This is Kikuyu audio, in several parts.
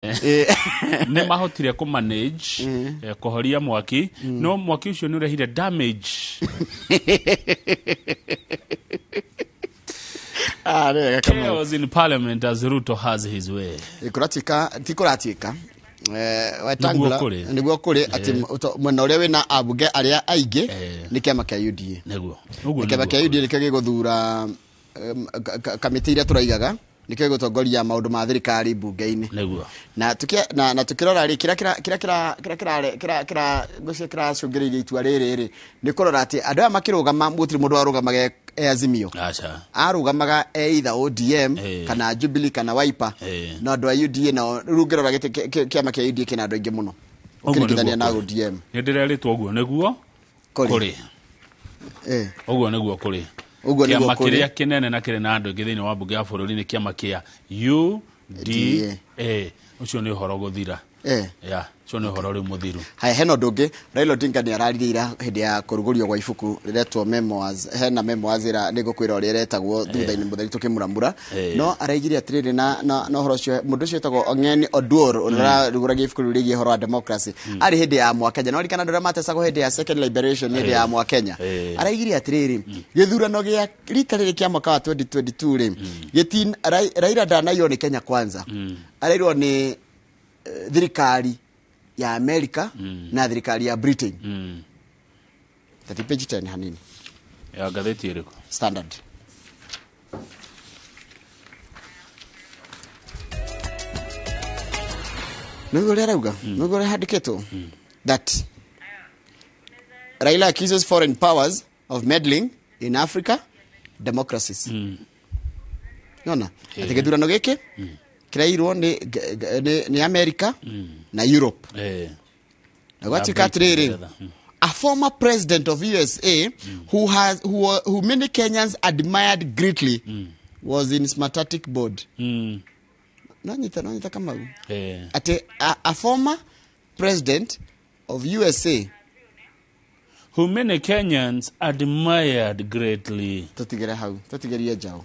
Nĩ mahotire kũ manage kũhoria mwaki, no mwaki ũcio nĩ ũrehire damage. Ah, nĩ wega Kamau. Chaos in parliament as Ruto has his way. Kũratuĩka ti kũratuĩka, Wetangula Nĩguo kũrĩ. Nĩguo kũrĩ atĩ mwena ũrĩa wĩna ambunge arĩa aingĩ nĩ kĩama kĩa UDA. Nĩguo ũguo. Kĩama Nĩguo kĩa UDA nĩkĩo gĩgũthura kamĩtĩ iria tũraigaga, nĩkĩo gĩgũtongoria maũndũ ma thirikari mbunge-inĩ. Na tukĩrora rĩ, kĩrĩa kĩra kĩrĩa kĩra kĩrĩa kĩra kĩra kĩra ngwĩciria kĩracũngĩrĩirie itua rĩrĩ rĩ, nĩ kũrora atĩ andũ aya makĩrũgama gũtirĩ mũndũ warũgamaga e Azimio. Aca. Arũgamaga e either ODM kana Jubilee kana Wiper. No andũ a UDA nao rĩu ũngĩrora gĩtĩ kĩama kĩa UDA kĩna andũ aingĩ mũno Ũguo ũkĩringithania nĩguo na kũrĩ. ODM. Nĩ ndĩrerĩtwo ũguo nĩguo Kũrĩ. kũrĩ. Ũguo nĩguo kũrĩ. Ũguo nĩguo Kĩama kũrĩ. kĩrĩa kĩnene na kĩrĩ na andũ aingĩ thĩinĩ wa mbunge ya bũrũri nĩ kĩama kĩa UDA. Ũcio nĩ ũhoro gũthira. Ya, ũcio nĩ ũhoro rĩu mũthiru. Haya, hena ũndũ ũngĩ. Raila Odinga nĩ araririe ira hĩndĩ ya kũrugũrio gwa ibuku rĩretwo Memoirs. Hena Memoirs ĩra nĩ ngũkwĩra ũrĩa ĩretagwo thutha-inĩ mũtheri tũkĩmuramura. No araigire atĩrĩrĩ na ũhoro ũcio mũndũ ũcio wĩtagwo Ong'eni Oduor ũrĩa ũrarugũragia ibuku rĩu rĩgiĩ ũhoro wa democracy arĩ hĩndĩ ya Mwa Kenya. No ririkana andũ arĩa matecagwo hĩndĩ ya second liberation, hĩndĩ ya Mwa Kenya. Araigire atĩrĩrĩ, gĩthurano gĩa rita rĩrĩ kĩa mwaka wa 2022 rĩ, Raila ndanaiywo nĩ Kenya Kwanza, arairwo nĩ thirikari ya America na thirikari ya Britain. 30 page 10 hanini. Ya ngathĩti ĩrĩkũ? Standard. Nĩguo ũrĩa arauga, nĩguo ũrĩa handĩkĩtwo that Raila accuses foreign powers of meddling in Africa democracies. Nona atĩ gĩthurano gĩkĩ kĩrairwo nĩ America na Europe. Na gwatuĩka Na Britain atĩrĩrĩ, together. A former president of USA who many Kenyans admired greatly was in Smartatic board. No nyita Kamau, atĩ a former president of USA who many Kenyans admired greatly. Tũtigĩre hau, tũtigĩrie njaũ.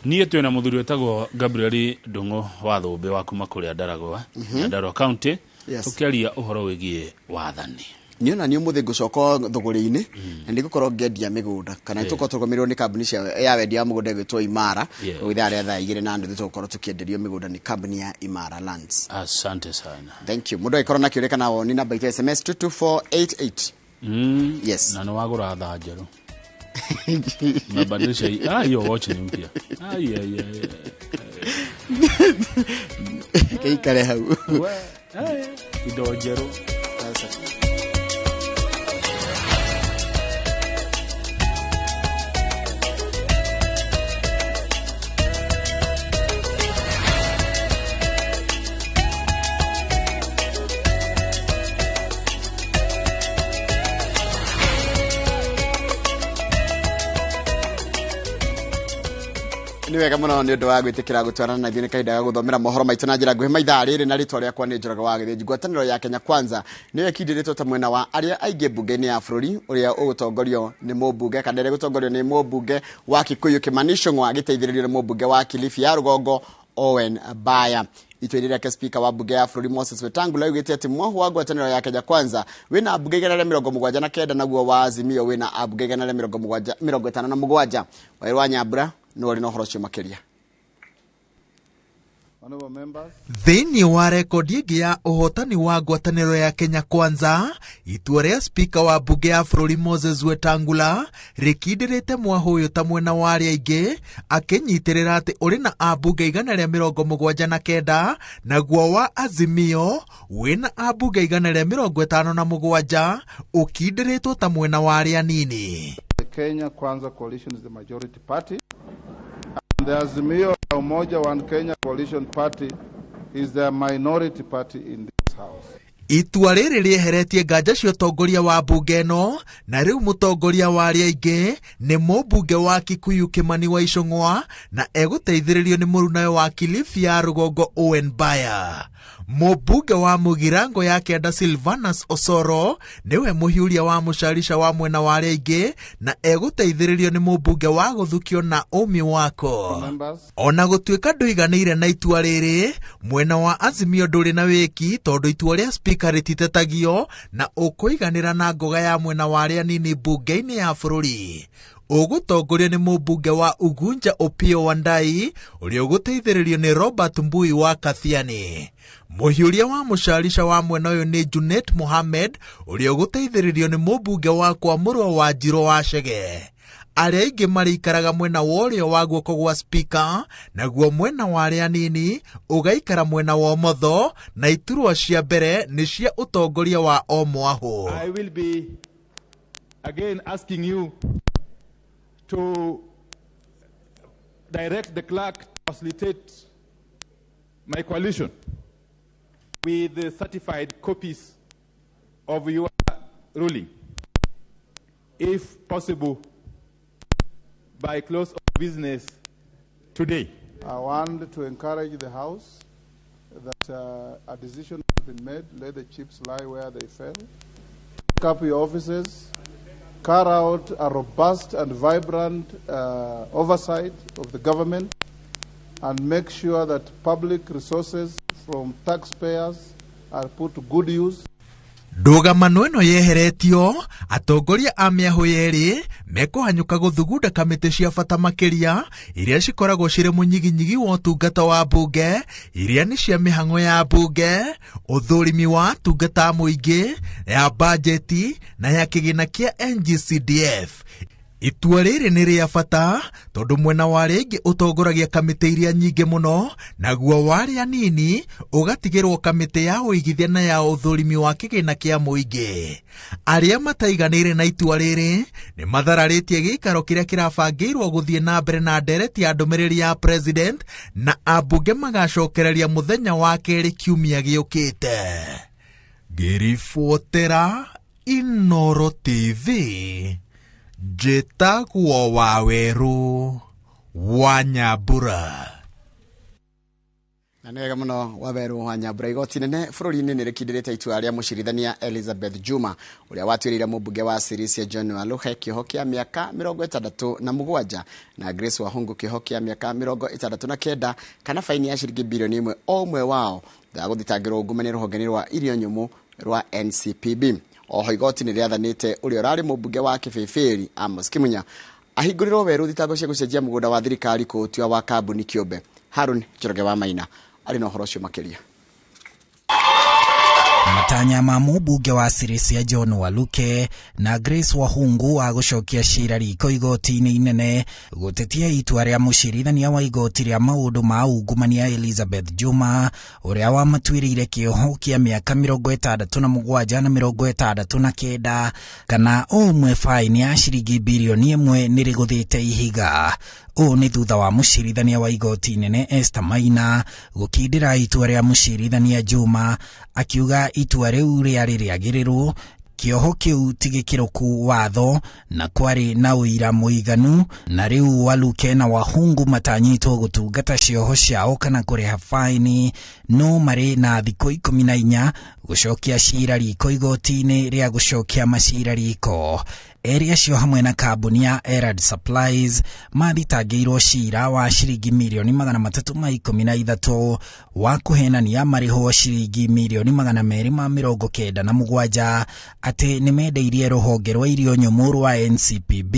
Niĩ twĩna mũthuri wĩtagwo Gabriel Ndung'u wa Thũmbĩ wa kuma kũrĩa Ndaragwa, Nyandarua County. Tũkĩaria ũhoro wĩgiĩ wathani. Niĩ ona niĩ ũmũthĩ ngũcoka thũgũrĩ-inĩ na nĩ ngũkorwo ngĩendia mĩgũnda kana nĩ tũkorwo tũrũgamĩrĩirwo nĩ kambuni cia ya wendia wa mũgũnda ĩgwĩtwo Imara. Koguo ithaa rĩa 2:30 tũgũkorwo tũkĩenderio mĩgũnda nĩ kambuni ya Imara Lands. Asante sana. Thank you. Mũndũ angĩkorwo na kĩũria kana woni, namba itũ ya SMS 22488. Yes. Na nĩ wagũra thaa njerũ. Umebadilisha hii. Ah, hiyo watch ni mpya. Ai, ai, ai. Kĩikare hau. We, eh, indo njerũ. Nĩ wega mũno nĩ ũndũ wa gwĩtĩkĩra gũtwarana na ithuĩ. Nĩ kahinda ga gũthomera mohoro maitũ na njĩra nguhĩ maithaa rĩrĩ, na rĩtwa rĩakwa nĩ Njoroge wa Gĩthĩnji. Ngwatanĩro ya Kenya Kwanza nĩyo ĩkindĩrĩtwo ta mwena wa arĩa aingĩ mbunge-inĩ ya bũrũri ũrĩa ũgũtongorio nĩ mũmbunge kana ĩrĩa ĩgũtongorio nĩ mũmbunge wa Kikuyu Kimani Ichung'wa agĩteithĩrĩrio nĩ mũmbunge wa Kilifi ya rũgongo Owen Baya. Itua-inĩ rĩake, speaker wa mbunge ya bũrũri Moses Wetangula augĩte atĩ mwahu wa ngwatanĩro ya Kenya Kwanza wĩna ambunge 179, naguo wa Azimio wĩna ambunge 157. Waĩrũ wa Nyambura nĩwe ũrĩ na ũhoro ũcio makĩria. Honorable members. Thĩinĩ wa rekondi ĩngĩ ya ũhotani wa ngwatanĩro ya Kenya Kwanza, itua rĩa spika wa mbunge ya bũrũri Moses Wetangula rĩkindĩrĩte mwahu ũyũ ta mwena wa arĩa aingĩ, akĩnyitĩrĩra atĩ ũrĩ na ambunge 179, naguo wa Azimio wĩna ambunge 157, ũkindĩrĩtwo ta mwena wa arĩa anini. The Kenya Kwanza Coalition is the majority party, and the Azimio la Umoja One Kenya Coalition Party is the minority party in this house. Itua rĩrĩ rĩeheretie nganja cia ũtongoria wa mbunge ĩno, na rĩu mũtongoria wa arĩa aingĩ nĩ mũmbunge wa Kikuyu Kimani wa Ichung'wa, na egũteithĩrĩrio nĩ mũrunawe wa Kilifi ya rũgongo Owen Baya. Mũmbunge wa Mũgirango ya kĩanda Silvanus Osoro nĩwe mũhiũria wa mũcarica wa mwena wa arĩa aingĩ, na egũteithĩrĩrio nĩ mũmbunge wa Gũthukio na Umi Wako. Ona gũtuĩka ndũiganĩire na itua rĩrĩ, mwena wa Azimio ndũrĩ na wĩki tondũ itua rĩa spika rĩtitetagio na ũkũiganĩra na ngoga ya mwena wa arĩa anini mbunge-inĩ ya bũrũri. Ũgũtongorio nĩ mũmbunge wa Ugunja Opiyo Wandayi ũrĩa ũgũteithĩrĩrio nĩ Robert Mbui wa Kathiani. Mũhiũria wa mũcarica wa mwena ũyũ nĩ Junet Mohamed ũrĩa ũgũteithĩrĩrio nĩ mũmbunge wa Kwamũrwo wa Njirũ wa Chege. Arĩa aingĩ marĩikaraga mwena wa ũrĩo wa guoko gwa spika, naguo mwena wa arĩa anini ũgaikara mwena wa ũmotho, na iturwa cia mbere nĩ cia ũtongoria wa o mwahũ. I will be again asking you to direct the clerk to facilitate my coalition with the certified copies of your ruling, if possible, by close of business today. I want to encourage the House that a decision has been made. Let the chips lie where they fell. Pick up your offices, carry out a robust and vibrant oversight of the government, and make sure that public resources from taxpayers are put to good use. Ndũgamano ĩno yeheretio, atongoria a mĩahũ yerĩ mekũhanyũka gũthugunda kamĩtĩ cia bata makĩria iria cikoragwo cirĩ mũnyiginyigi wa ũtungata wa mbunge, iria nĩ cia mĩhang'o ya mbunge, ũthũrimi wa tungata mũingĩ, ya bajeti na ya kĩgĩna kĩa NGCDF. Itua rĩrĩ nĩ rĩa bata tondũ mwena wa arĩa aingĩ ũtongoragia kamĩtĩ iria nyingĩ mũno, naguo wa arĩa anini ũgatigĩrwo kamĩtĩ ya ũigithia na ya ũthũrimi wa kĩgĩna kĩa mũingĩ. Arĩa mataiganĩire na itua rĩrĩ nĩ mathararĩtie gĩikaro kĩrĩa kĩrabangĩirwo gũthiĩ na mbere na ndereti ya ndũmĩrĩri ya president, na ambunge magacokereria mũthenya wa kerĩ kiumia gĩũkĩte. Ngĩribotera Inooro TV, njĩtagwo Wawerũ wa Nyambura. Na nĩ wega mũno Wawerũ wa Nyambura. Igoti nene bũrũri-inĩ nĩ rĩkindĩrĩte itua rĩa mũcirithania Elizabeth Juma ũrĩa watuĩrĩire mũmbunge wa Sirisia John Waluhe kĩoho kĩa mĩaka 67 na Grace Wahungu kĩoho kĩa mĩaka 69 kana faini ya ciringi bilioni 1 o ũmwe wao thutha wa gũthitangĩrwo ungumania rũhonge-inĩ rwa irio nyũmũ rwa NCPB. Oho igoti nĩ rĩathanĩte ũrĩa ũrarĩ mũmbunge wa Kĩbĩbĩri Amos Kimunya ahingũrĩrwo werũ thitango cia gũcenjia mũgũnda wa thirikari kũũtua wa kambuni kĩũmbe. Harun Njoroge wa Maina arĩ na ũhoro ũcio makĩria. Matanya ma mũmbunge wa Sirisia John Waluke na Grace Wahungu wa gũcokia cira riko igoti-inĩ inene gũtetia itua rĩa mũcirithania wa igoti rĩa maũndũ ma ungumania Elizabeth Juma ũrĩa wamatuĩrĩire kĩoho kĩa mĩaka 67 na 69 kana o ũmwe faini ya ciringi bilioni 1 nĩ rĩgũthĩte ihiga. Ũũ nĩ thutha wa mũcirithania wa igoti inene Esther Maina gũkindĩra itua rĩa mũcirithania Juma akiuga itua rĩu rĩarĩ rĩagĩrĩru, kĩoho kĩu ti gĩkĩrũku watho na kwarĩ na ũira mũiganu, na rĩu Waluke na Wahungu matanyitwo gũtungata cioho ciao kana kũrĩha faini, no marĩ na thikũ 14 gũcokia cira riko igoti-inĩ rĩa gũcokia macira riko. Erĩ acio hamwe na kambuni ya Erad Supplies mathitangĩirwo cira wa ciringi mirioni 313 wa kũhenania marĩhwo ciringi mirioni 297 atĩ nĩmendeirie rũhonge rwa irio nyũmũ rwa NCPB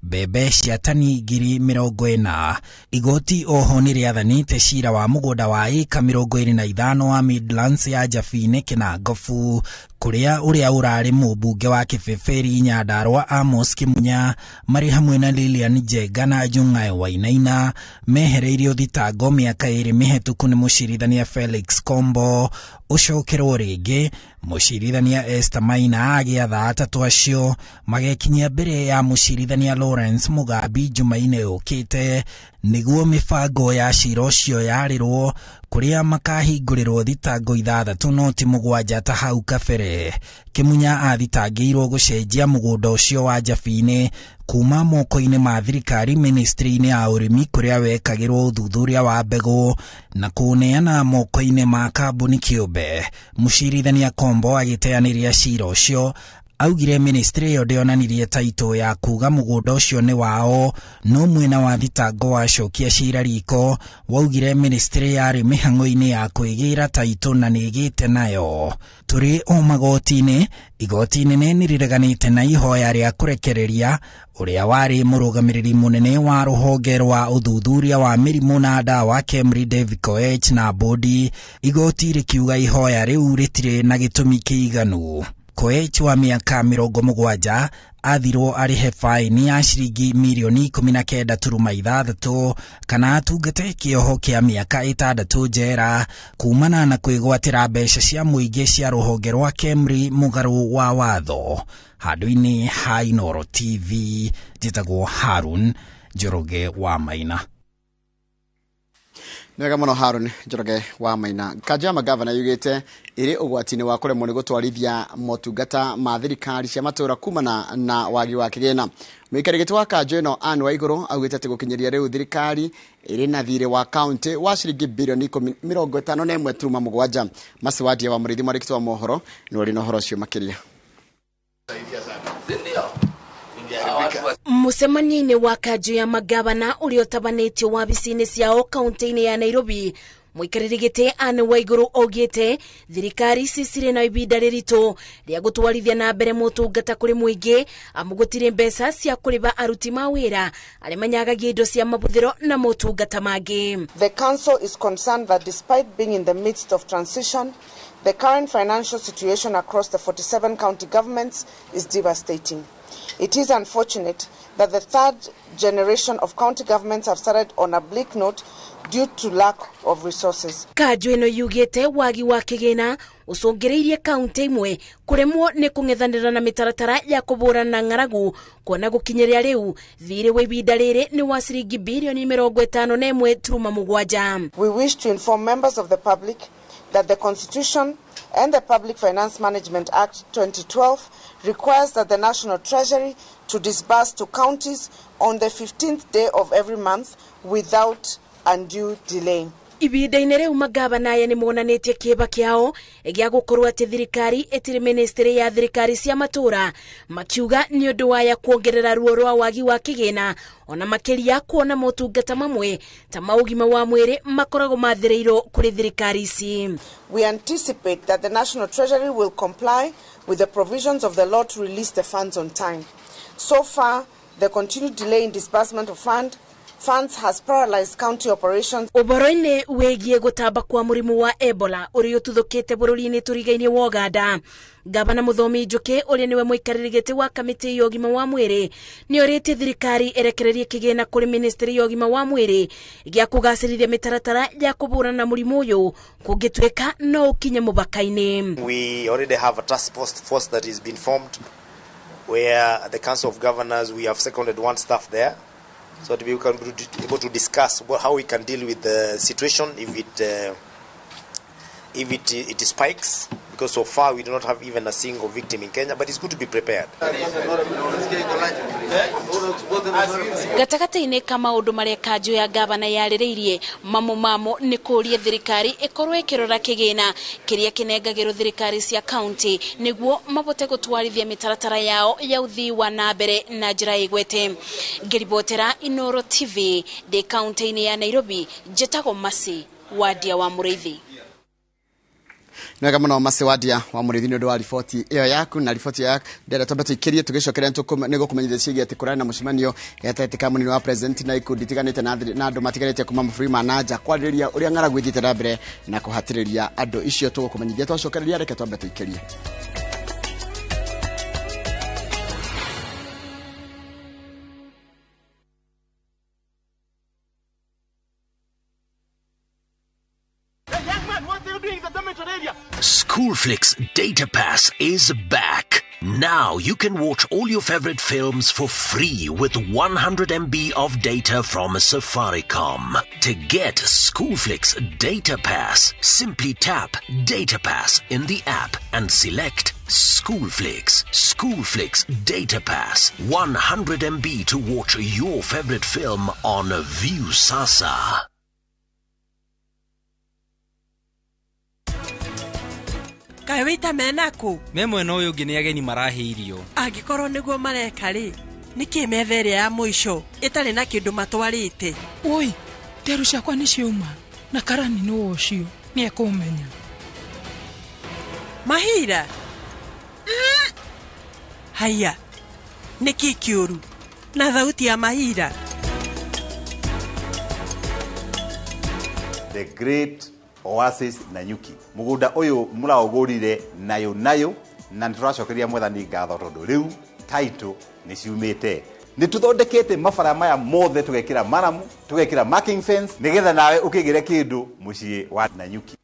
mbembe cia tani 40,000. Igoti oho nĩ rĩathanĩte cira wa mũgũnda wa ĩka 25 wa Midlands ya Jabine Kĩnangobu kũrĩa ũrĩa ũrarĩ mũmbunge wa Kĩbĩbĩri Nyandarua Amos Kimunya marĩ hamwe na Lilian Njenga na Jung'ayo Wainaina mehereirio thitango mĩaka 2 mĩhetũku nĩ mũcirithania Felix Kombo Ũcokerwo rĩngĩ mũcirithania Esther Maina agĩatha atatũ acio magekinyia mbere ya mũcirithania Lawrence Mugambi Jumaine yũkĩte nĩguo mĩbango ya cira ũcio yarĩrwo kũrĩa makahingũrĩrwo thitango 6 no ti 7 ta hau kabere. Kimunya athitangĩirwo gũcenjia mũgũnda ũcio wa Njabini kuma moko-inĩ ma thirikari ministry-inĩ ya ũrĩmi kũrĩa wekagĩrwo ũthuthuria wa mbegũ na kũneana moko-inĩ ma kambuni kĩũmbe. Mũcirithania Kombo agĩteanĩria cira ũcio augire ministry ĩyo ndĩonanirie taitũ ya kuga mũgũnda ũcio nĩ wao, no mwena wa thitango wacokia cira riko waugire ministry yarĩ mĩhang'o-inĩ ya kwĩgĩra taitũ na nĩĩgĩte nayo. Tũrĩ o magoti-inĩ, igoti inene nĩrĩreganĩte na ihoya rĩa kũrekereria ũrĩa warĩ mũrũgamĩrĩri mũnene wa rũhonge rwa ũthuthuria wa mĩrimũ na ndawa Kemri David Koech na bodi, igoti rĩkiuga ihoya rĩu rĩtirĩ na gĩtũmi kĩiganu. Koech wa mĩaka 70 athirwo arĩhe faini ya ciringi mirioni 19.6 kana atungate kĩoho kĩa mĩaka 6 njera kumana na kwĩgwatĩra mbeca cia mũingĩ cia rũhonge rwa Kemri mũgarũ wa watho. Handũ-inĩ ha Inooro TV njĩtagwo Harun Njoroge wa Maina. Nĩwega mũno Harun Njoroge wa Maina. Kanjũ ya magavana yugĩte ĩrĩ ũgwati-inĩ wa kũremwo nĩ gũtwarithia motungata ma thirikari cia matũũra kumana na wagi wa kĩgĩna. Mũikarĩri gĩtĩ wa kanjũ ĩno Anne Waigũrũ augĩte atĩ gũkinyĩria rĩu thirikari ĩrĩ na thirĩ wa kaunti wa ciringi bilioni 51.7. Masi Wadia wa Mũrĩithi mwandĩki wa mohoro nĩ ũrĩ na ũhoro ũcio makĩria. Mũcemanio-inĩ wa kanjũ ya magavana ũrĩa ũtabanĩtio wabici-inĩ ciao kaunti-inĩ ya Nairobi, mũikarĩri gĩtĩ Anne Waigũrũ augĩte thirikari ici cirĩ na ihinda rĩritũ rĩa gũtwarithia na mbere motungata kũrĩ mũingĩ amu gũtirĩ mbeca cia kũrĩha aruti ma wĩra arĩa manyagagia indo cia mabuthĩro na motungata mangĩ. The council is concerned that despite being in the midst of transition, the current financial situation across the 47 county governments is devastating. It is unfortunate that the third generation of county governments have started on a bleak note due to lack of resources. Kanjũ ĩno yugĩte wagi wa kĩgĩna ũcũngĩrĩirie kaunti imwe kũremwo nĩ kũng'ethanĩra na mĩtaratara ya kũbũrana na ng'aragu kuona gũkinyĩria rĩu thirĩ wa ihinda rĩrĩ nĩ wa ciringi bilioni 51.7. We wish to inform members of the public that the Constitution and the Public Finance Management Act 2012 requires that the National Treasury to disburse to counties on the 15th day of every month without undue delay. Ihinda-inĩ rĩu magavana aya nĩ monanĩtie kĩeba kĩao gĩa gũkorwo atĩ thirikari ĩtirĩ ministry ya thirikari cia matũũra, makiuga nĩ ũndũ waya kuongerera ruo rwa wagi wa kĩgĩna ona makĩria kuona motungata mamwe ta ma ũgima wa mwĩrĩ makoragwo mathĩrĩirwo kũrĩ thirikari ici. We anticipate that the National Treasury will comply with the provisions of the law to release the funds on time. So far, the continued delay in disbursement of funds has paralyzed county operations. Ũhoro-inĩ wĩgiĩ gũtamba kwa mũrimũ wa Ebola ũrĩa ũtuthũkĩte bũrũri-inĩ tũrigainĩ wa Uganda, Gavana Mũthomi Njũkĩ ũrĩa nĩwe mũikarĩri gĩtĩ wa kamĩtĩ ya ũgima wa mwĩrĩ nĩ orĩtie thirikari ĩrekererie kĩgĩna kũrĩ ministry ya ũgima wa mwĩrĩ gĩa kũgacĩrithia mĩtaratara ya kũbũrana na mũrimũ ũyũ kũngĩtuĩka no ũkinye mũbaka-inĩ. We already have a task force that has been formed where the Council of Governors, we have seconded one staff there, so that we can be able to discuss how we can deal with the situation if it spikes, because so far we do not have even a single victim in Kenya, but it's good to be prepared. Gatagatĩ-inĩ ka maũndũ marĩa kanjũ ya gavana yarĩrĩirie mamo mamo nĩ kũũria thirikari ĩkorwo ĩkĩrora kĩgĩna kĩrĩa kĩnengagĩrwo thirikari cia kaunti nĩguo mabote gũtwarithia mĩtaratara yao ya ũthii wa na mbere na njĩra ĩgwete. Ngĩribotera Inooro TV ndĩ kaunti-inĩ ya Nairobi, njĩtagwo Masi Wadia wa Mũrĩithi. Nĩwega mũno Masi Wadia wa Mũrĩithi nĩ ũndũ wa riboti ĩyo yaku na riboti yaku ndĩrenda twambe tũikĩrie tũgĩcokeria nĩ gũkũmenyithia ciĩgiĩ atĩ kũrarĩ na mũcemanio gatagatĩ ka mũnini wa president na ikundi itiganĩte na andũ matiganĩte kuma mabũrũri ma na nja kwarĩrĩria ũrĩa ng'aragu ĩthiĩte na mbere na kũhatĩrĩria andũ icio tũgũkũmenyithia twacokereria. Reke twambe tũikĩrie. including the dormitory area. Schoolflix Data Pass is back. Now you can watch all your favorite films for free with 100 MB of data from Safaricom. To get Schoolflix Data Pass, simply tap Data Pass in the app and select Schoolflix. Schoolflix Data Pass. 100 MB to watch your favorite film on Viusasa. Kaĩ wĩta menakũ? Me mwena ũyũ ũngĩ nĩ ageni marahe irio. Angĩkorwo nĩguo mareka rĩ, nĩkĩ metha ĩrĩa ya mũico ĩtarĩ na kĩndũ matwarĩte? Oi, nderu ciakwa nĩ ciauma na karani nĩ ũcio nĩ ekũmenya. Mahira? Haiya, nĩkĩ kĩũru na thauti ya Mahira? The Great Oasis Nanyuki mugunda uyu muraugurire nayo nayo na nituracokeria mwathani ngatho tondu riu title ni ciumite ni tuthondekete mabara maya mothe tugekira maramu tugekira marking fence nigetha nawe ukigire kindu mucii wa Nanyuki.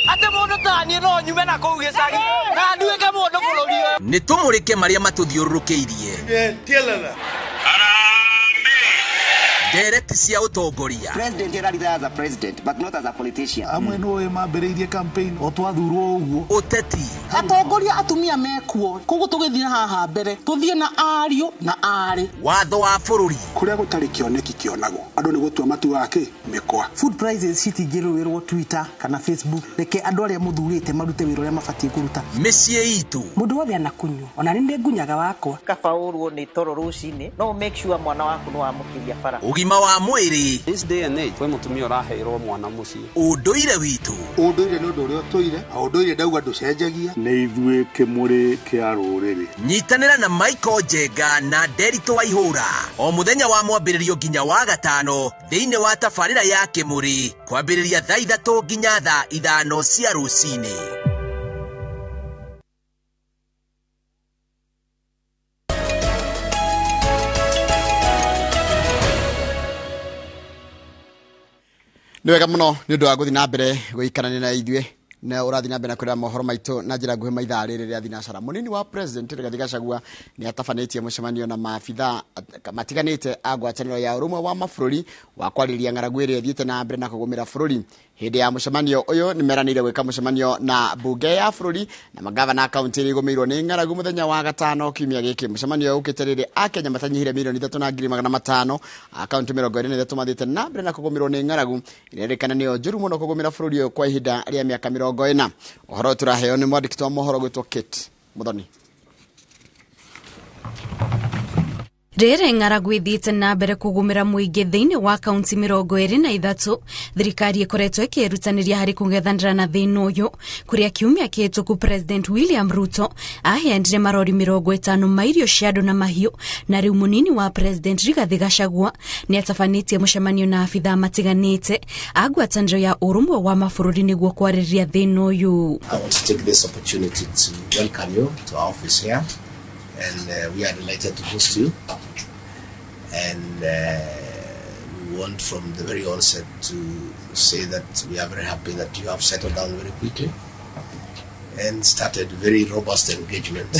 Ate mundu tanie no nyume na kuu gicagi na nduike mundu bururi uyu. Ni tumurike maria matuthiururukiirie ndereti cia utongoria. President ararira as a president but not as a politician. Amwe no we mambĩrĩirie campaign o twathurwo ũguo. Ũteti. Atongoria atumia mekuo koguo tũgĩthiĩ haha mbere tũthiĩ na ariũ na arĩ. Watho wa bũrũri. Kũrĩa gũtarĩ kĩoneki kĩonagwo andũ nĩ gũtua matuaga kĩ mĩkwa. Food prices citingĩrũĩrwo Twitter kana Facebook. Reke andũ arĩa mũthurĩte marute wĩra ũrĩa mabatiĩ kũruta. Mĩciĩ itũ. Mũndũ wothe anakunyua ona nĩ nĩ ngunyaga wakwa. Kaba ũrwo nĩ toro rũcinĩ no make sure mwana waku nĩ wamũkĩria bara. Ũgima wa mwĩrĩ. This day and age kwĩ mũtumia ũraheirwo mwana mũciĩ. Ũndũire witũ. Ũndũire nĩ ũndũ ũrĩa ũtũire na ũndũire ndauga ndũcenjagia. Nĩ ithuĩ kĩmũrĩ kĩa rũrĩrĩ. Nyitanĩra na Michael Njenga na Nderitu Waihũra o mũthenya wa mwambĩrĩrio nginya wa gatano thĩinĩ wa tabarĩra ya Kĩmũrĩ kwambĩrĩria thaa 3 nginya thaa 5 cia rũcinĩ. Nĩ wega mũno nĩ ũndũ wa gũthiĩ na mbere gũikarania na ithuĩ na ũrathiĩ na mbere na kwĩra mohoro maitũ na njĩra nguhĩ maithaa rĩrĩ rĩa thinacara. Mũnini wa president Rigathi Gachagua nĩ atabanĩtie mũcemanio na maabithaa matiganĩte a ngwatanĩro ya ũrũmwe wa mabũrũri wa kwarĩrĩria ng'aragu ĩrĩa ĩthiĩte na mbere na kũgũmĩra bũrũri. Hĩndĩ ya mũcemanio ũyũ nĩ meranĩire gwĩka mũcemanio na mbunge ya bũrũri na magavana a kaunti ĩrĩa ĩgũmĩirwo nĩ ng'aragu mũthenya wa gatano kiumia gĩkĩ. Mũcemanio ũyũ ũkĩte rĩrĩ Akenya matanyihire milioni 3,500,000 a kaunti 23 mathiĩte na mbere na kũgũmĩrwo nĩ ng'aragu ĩrerĩkana nĩyo njũru mũno kũgũmĩra bũrũri ũyũ kwa ihinda rĩa mĩaka 40. Ũhoro tũraheo nĩ mwandĩki wa mohoro gwĩtwo Kate Muthoni. Rĩrĩ ng'aragu ĩthiĩte na mbere kũgũmĩra mũingĩ thĩinĩ wa kaunti 23 thirikari ĩkoretwo ĩkĩĩrutanĩria harĩ kũng'ethanĩra na thĩna ũyũ kũrĩa kiumia kĩhĩtũku President William Ruto aheanire marori 50 ma irio cia andũ na mahiũ na rĩu mũnini wa President Rigathi Gachagua nĩ atabanĩtie mũcemanio na abithaa matiganĩte a ngwatanĩro ya ũrũmwe wa mabũrũri nĩguo kwarĩrĩria thĩna ũyũ. I want to take this opportunity to welcome you to our office here. And we are delighted to host you, and we want from the very onset to say that we are very happy that you have settled down very quickly and started very robust engagement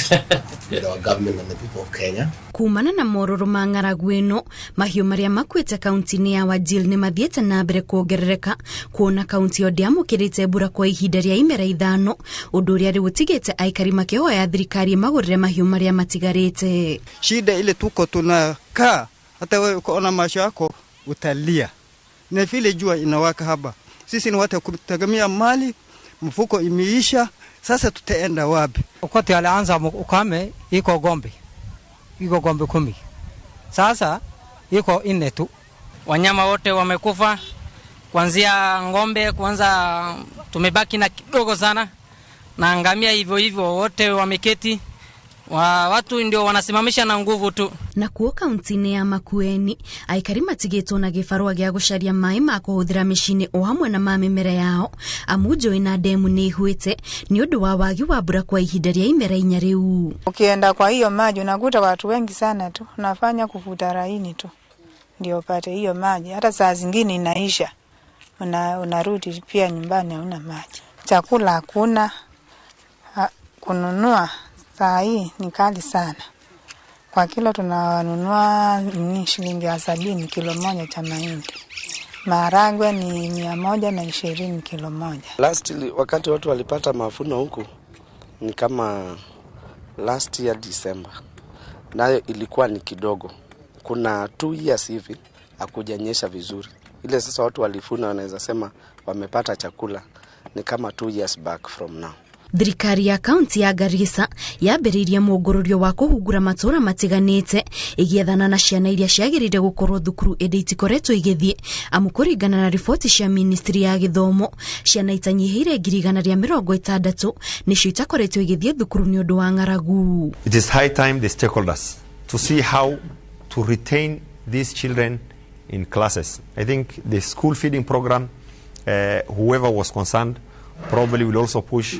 with our government and the people of Kenya. Kumana na mororo ma ng'aragu ĩno mahiũ marĩa makuĩte kaunti-inĩ ya Wajir nĩ mathiĩte na mbere kuongerereka kuona kaunti ĩyo ndĩamũkĩrĩte mbura kwa ihinda rĩa imera 5 ũndũ ũrĩa rĩu ũtigĩte aikari makĩhoya thirikari ĩmagũrĩre mahiũ marĩa matigarĩte. Shida ile tuko tunakaa, hata wewe ukaona macho yako utalia, na vile jua inawaka hapa. Sisi ni watu kutegemea mali, mfuko imeisha. Sasa tutaenda wapi? Wakati alianza ukame iko gombe. Iko gombe 10. Sasa iko 4 tu. Wanyama wote wamekufa kuanzia ng'ombe kwanza tumebaki na kidogo sana na ngamia hivyo hivyo wote wameketi. Watu ndio wanasimamisha na nguvu tu. Na kuo kaunti-inĩ ya Makueni aikari matigĩtwo na gĩbarũa gĩa gũcaria maĩ ma kũhũthĩra mĩciĩ-inĩ o hamwe na ma mĩmera yao amu njũĩ na ndemu nĩ ihuĩte nĩ ũndũ wa wagi wa mbura kwa ihinda rĩa imera 4 rĩu. Ukienda kwa hiyo maji unakuta watu wengi sana tu, unafanya kuvuta laini tu ndio upate hiyo maji. Hata saa zingine inaisha, Unarudi pia nyumbani hauna maji, chakula hakuna, kununua saa hii ni kali sana. Kwa kilo tunanunua ni shilingi 70 kilo moja cha mahindi. Maharagwe ni 120 kilo moja. Last wakati watu walipata mavuno huku ni kama last year December. Nayo ilikuwa ni kidogo. Kuna 2 years hivi hakujanyesha vizuri. Ile sasa watu walifuna wanaweza sema wamepata chakula ni kama 2 years back from now. Thirikari ya kaunti ya Garissa yambĩrĩirie mũngũrũrio wa kũhungura matũũra matiganĩte ĩgĩethana na ciana iria ciagĩrĩire gũkorwo thukuru ĩndĩ itikoretwo igĩthiĩ, amu kũringana na riboti cia ministry ya gĩthomo ciana itanyihĩire 160,000 nĩcio itakoretwo igĩthiĩ thukuru nĩ ũndũ wa ng'aragu. It is high time the stakeholders to see how to retain these children in classes. I think the school feeding program, whoever was concerned, probably will also push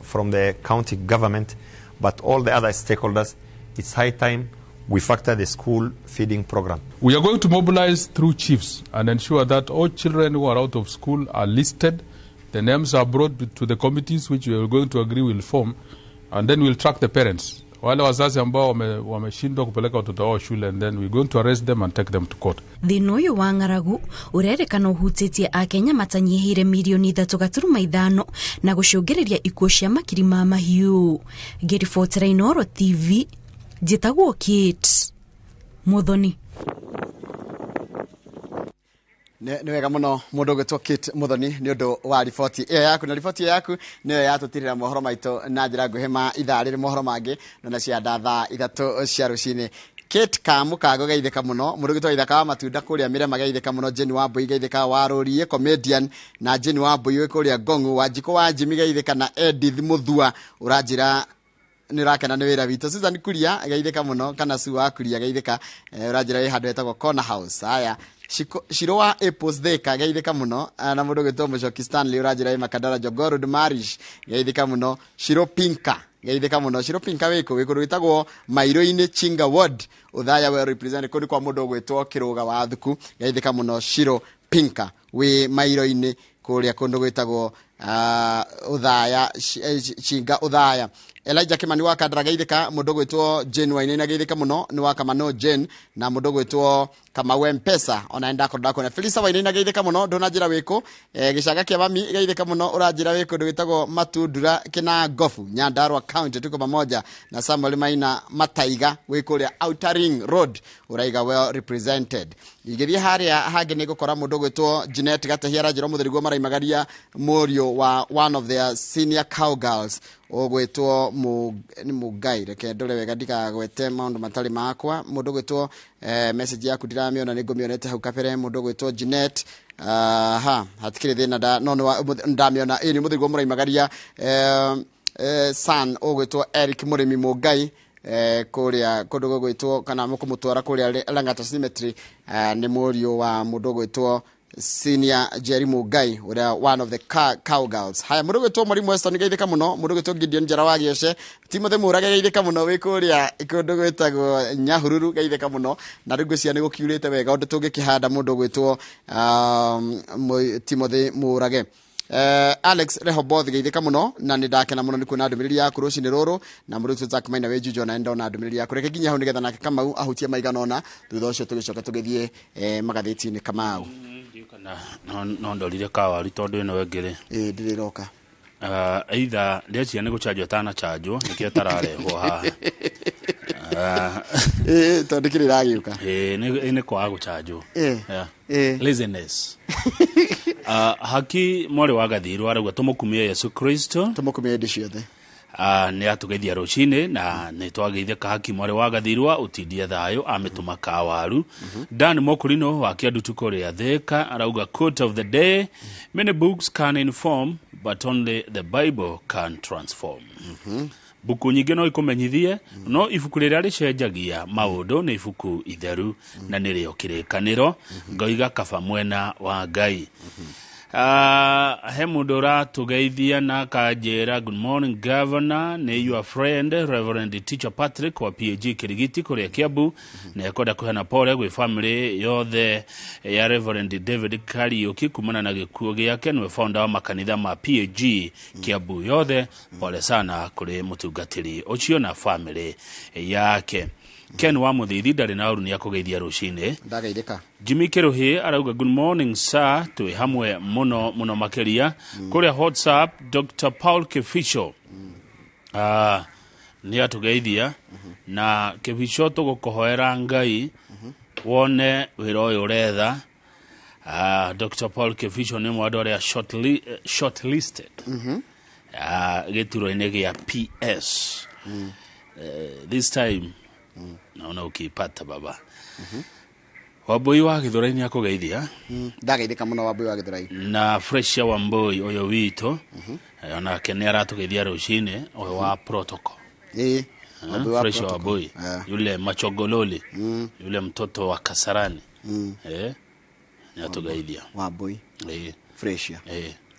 from the county government, but all the other stakeholders, it's high time we factor the school feeding program. We are going to mobilize through chiefs and ensure that all children who are out of school are listed. The names are brought to the committees which we are going to agree will form, and then we'll track the parents. Wale wazazi ambao wameshindwa kupeleka watoto wao shule, and then we're going to arrest them and take them to court. Thĩna ũyũ wa ng'aragu ũrerĩkana ũhutĩtie Akenya matanyihĩire mirioni 3.5 na gũcũngĩrĩria ikuũ cia makiri ma mahiũ. Ngĩribotera Inooro TV, njĩtagwo Kate Muthoni. Nĩ wega mũno mũndũ ũgwĩtwo Kate Muthoni nĩ ũndũ wa riboti ĩyo yaku, na riboti ĩyo yaku nĩyo yatũtirĩra mohoro maitũ na njĩra nguhĩ ma ithaa rĩrĩ, mohoro mangĩ na cia thaa 3 cia rũcinĩ. Kate Kamukago geithĩka mũno, mũndũ ũgwĩtwo Ithaka wa Matunda kũrĩa Mĩrema geithĩka mũno, Jane Wambui geithĩka, wa Rũriĩ comedian na Jane Wambui wĩ kũrĩa Ngong'u, Wanjikũ wa Jimmy geithĩka, na Edith Muthua ũranjĩra nĩ ũrakena nĩ wĩra witũ. Susan Kuria geithĩka mũno, kana Sue wa Kuria geithĩka, ũranjĩra wĩ handũ hetagwo Corner House. Haya, Shiro wa Apples Thika geithĩka mũno, na mũndũ ũgwĩtwo Mũcoki Stanley ũranjĩra wĩ Makandara Jogoo Road Marish geithĩka mũno. Shiro Pinka geithĩka mũno, Shiro Pinka wĩkũ wĩ kũndũ gwĩtagwo Mairũ-inĩ Chinga Ward, Othaya well represent kũndũ kwa mũndũ ũgwĩtwo Kĩrũga wa Thuku geithĩka mũno. Shiro Pinka wĩ Mairũ-inĩ kũrĩa kũndũ gwĩtagwo Othaya Chinga Othaya. Elijah Kimani wa Kandara geithĩka, mũndũ ũgwĩtwo Jane Wainaina geithĩka mũno, nĩ wa Kamano Jane, na mũndũ ũgwĩtwo Kamau Mpesa ona ndakorwo ndakuona. Felisa Wainaina geithĩka mũno, ndũnanjĩra wĩkũ. Gĩcanga kĩa mami geithĩka mũno, ũranjĩra wĩkũ ndũ wĩtagwo Matundura kĩna Ngobu Nyandarua County, tuko pamoja na Samuel Maina Mataiga wĩ kũrĩa Outer Ring Road, ũraiga well represented. Ingĩthiĩ harĩa hangĩ nĩ ngũkora mũndũ ũgwĩtwo Jeanette Gatehia aranjĩra ũmũthĩ nĩguo maraimagaria mũriũ wa one of their senior cowgirls ũgwĩtwo nĩ Mũngai, reke ndore wega ndikagwete maũndũ matarĩ makwa. Mũndũ ũgwĩtwo message yaku ndiramĩona, nĩ ngũmĩonete hau kabere. Mũndũ ũgwĩtwo Jeanette, ha hatikĩrĩ thĩna, no ndamĩona. Ĩ nĩ ũmũthĩ nĩguo mũraimagaria son ũgwĩtwo Eric Mũrĩmi Mũngai kũrĩa kũndũ gũgwĩtwo kana mũkũmũtwara kũrĩa Lang'ata Cemetery, nĩ mũriũ wa mũndũ ũgwĩtwo Senior Jerry Mugai ũrĩa one of the cowgirls. Haya, mũndũ ũgwĩtwo Mwalimu Weston geithĩka mũno, mũndũ ũgwĩtwo Gideon Njara wa Gĩoce, Timothy Mũrage geithĩka mũno wĩ kũrĩa kũndũ gwĩtagwo Nyahururu geithĩka mũno, na rĩu ngwĩciria nĩ gũkiurĩte wega ũndũ tũngĩkĩhanda mũndũ ũgwĩtwo Timothy Mũrage. Alex Rehoboth geithĩka mũno, na nĩ ndakena mũno nĩ kuona ndũmĩrĩri yaku rũcinĩ rũrũ, na mũndũ ũcio Jack Maina wĩ Juja ona ndona ndũmĩrĩri yaku. Reke nginya hau nĩgetha nake Kamau ahutie maigana ũna, thutha ũcio tũgĩcoka tũgĩthiĩ magathĩti-inĩ. Kamau no ndorire kawaru tondũ ĩno ĩngĩ rĩ ĩ ndĩrĩ ĩroka either ndĩreciria nĩ gũchanjwo atanachanjwo nĩkĩo atararehwo haha tondũ kĩrĩ ĩragĩũka nĩ kwaga gũchanjwo. Laziness. Haki mwarĩ wa Gathirũ arauga tũmũkumie Yesu Kristo, tũmũkumie hĩndĩ ciothe. Nĩ atũgeithia rũcinĩ na nĩ twageithĩka. Haki mwarĩ wa Gathirwa ũtindie thayũ amĩtũma kawaru. Dan Mokurino wa Kĩandutu kũrĩa Thika arauga quote of the day, many books can inform but only the Bible can transform. Buku nyingĩ no ikũmenyithie, no ibuku rĩrĩa rĩcenjagia maũndũ nĩ ibuku itheru na nĩrĩo kĩrĩkanĩro. Ngoiga kaba mwena wa Ngai. He mũndũ ũratũgeithia na akanjĩra, "Good morning, governor, nĩ your friend Reverend Teacher Patrick wa PAG Kirigiti kũrĩa Kiambu, na ekwenda kũheana pole gwĩ family yothe ya Reverend David Kariuki kumana na gĩkuũ gĩake, nĩwe founder wa makanitha ma PAG Kiambu yothe. Pole sana kũrĩ mũtungatĩri ũcio na family yake." Ken wa Mũthithi ndarĩ na ũru, nĩ akũgeithia rũcinĩ. Ndagaithĩka. Jimmy Kiruhi arauga, "Good morning, sir, twĩ hamwe mũno mũno makĩria." Kũrĩa WhatsApp, Dr Paul Kificho nĩ atũgeithia. Na Kificho, tũgũkũhoera Ngai wone wĩra ũyũ ũretha. Dr Paul Kificho nĩ ũmwe wa andũ arĩa shortlisted gĩturwa-inĩ gĩa PS. This time naona ukiipata, baba. Wambui wa Gĩthũrai nĩ akũgeithia. Ndagaithĩka mũno, Wambui wa Gĩthũrai. Na Fresha Wambui ũyũ witũ, onake nĩ aratũgeithia rũcinĩ, ũyũ wa protocol. Wambui wa Fresha protocol. Wambui yule machogololi, yule mtoto wa Kasarani, nĩ atũgeithia. Wambui. Fresha.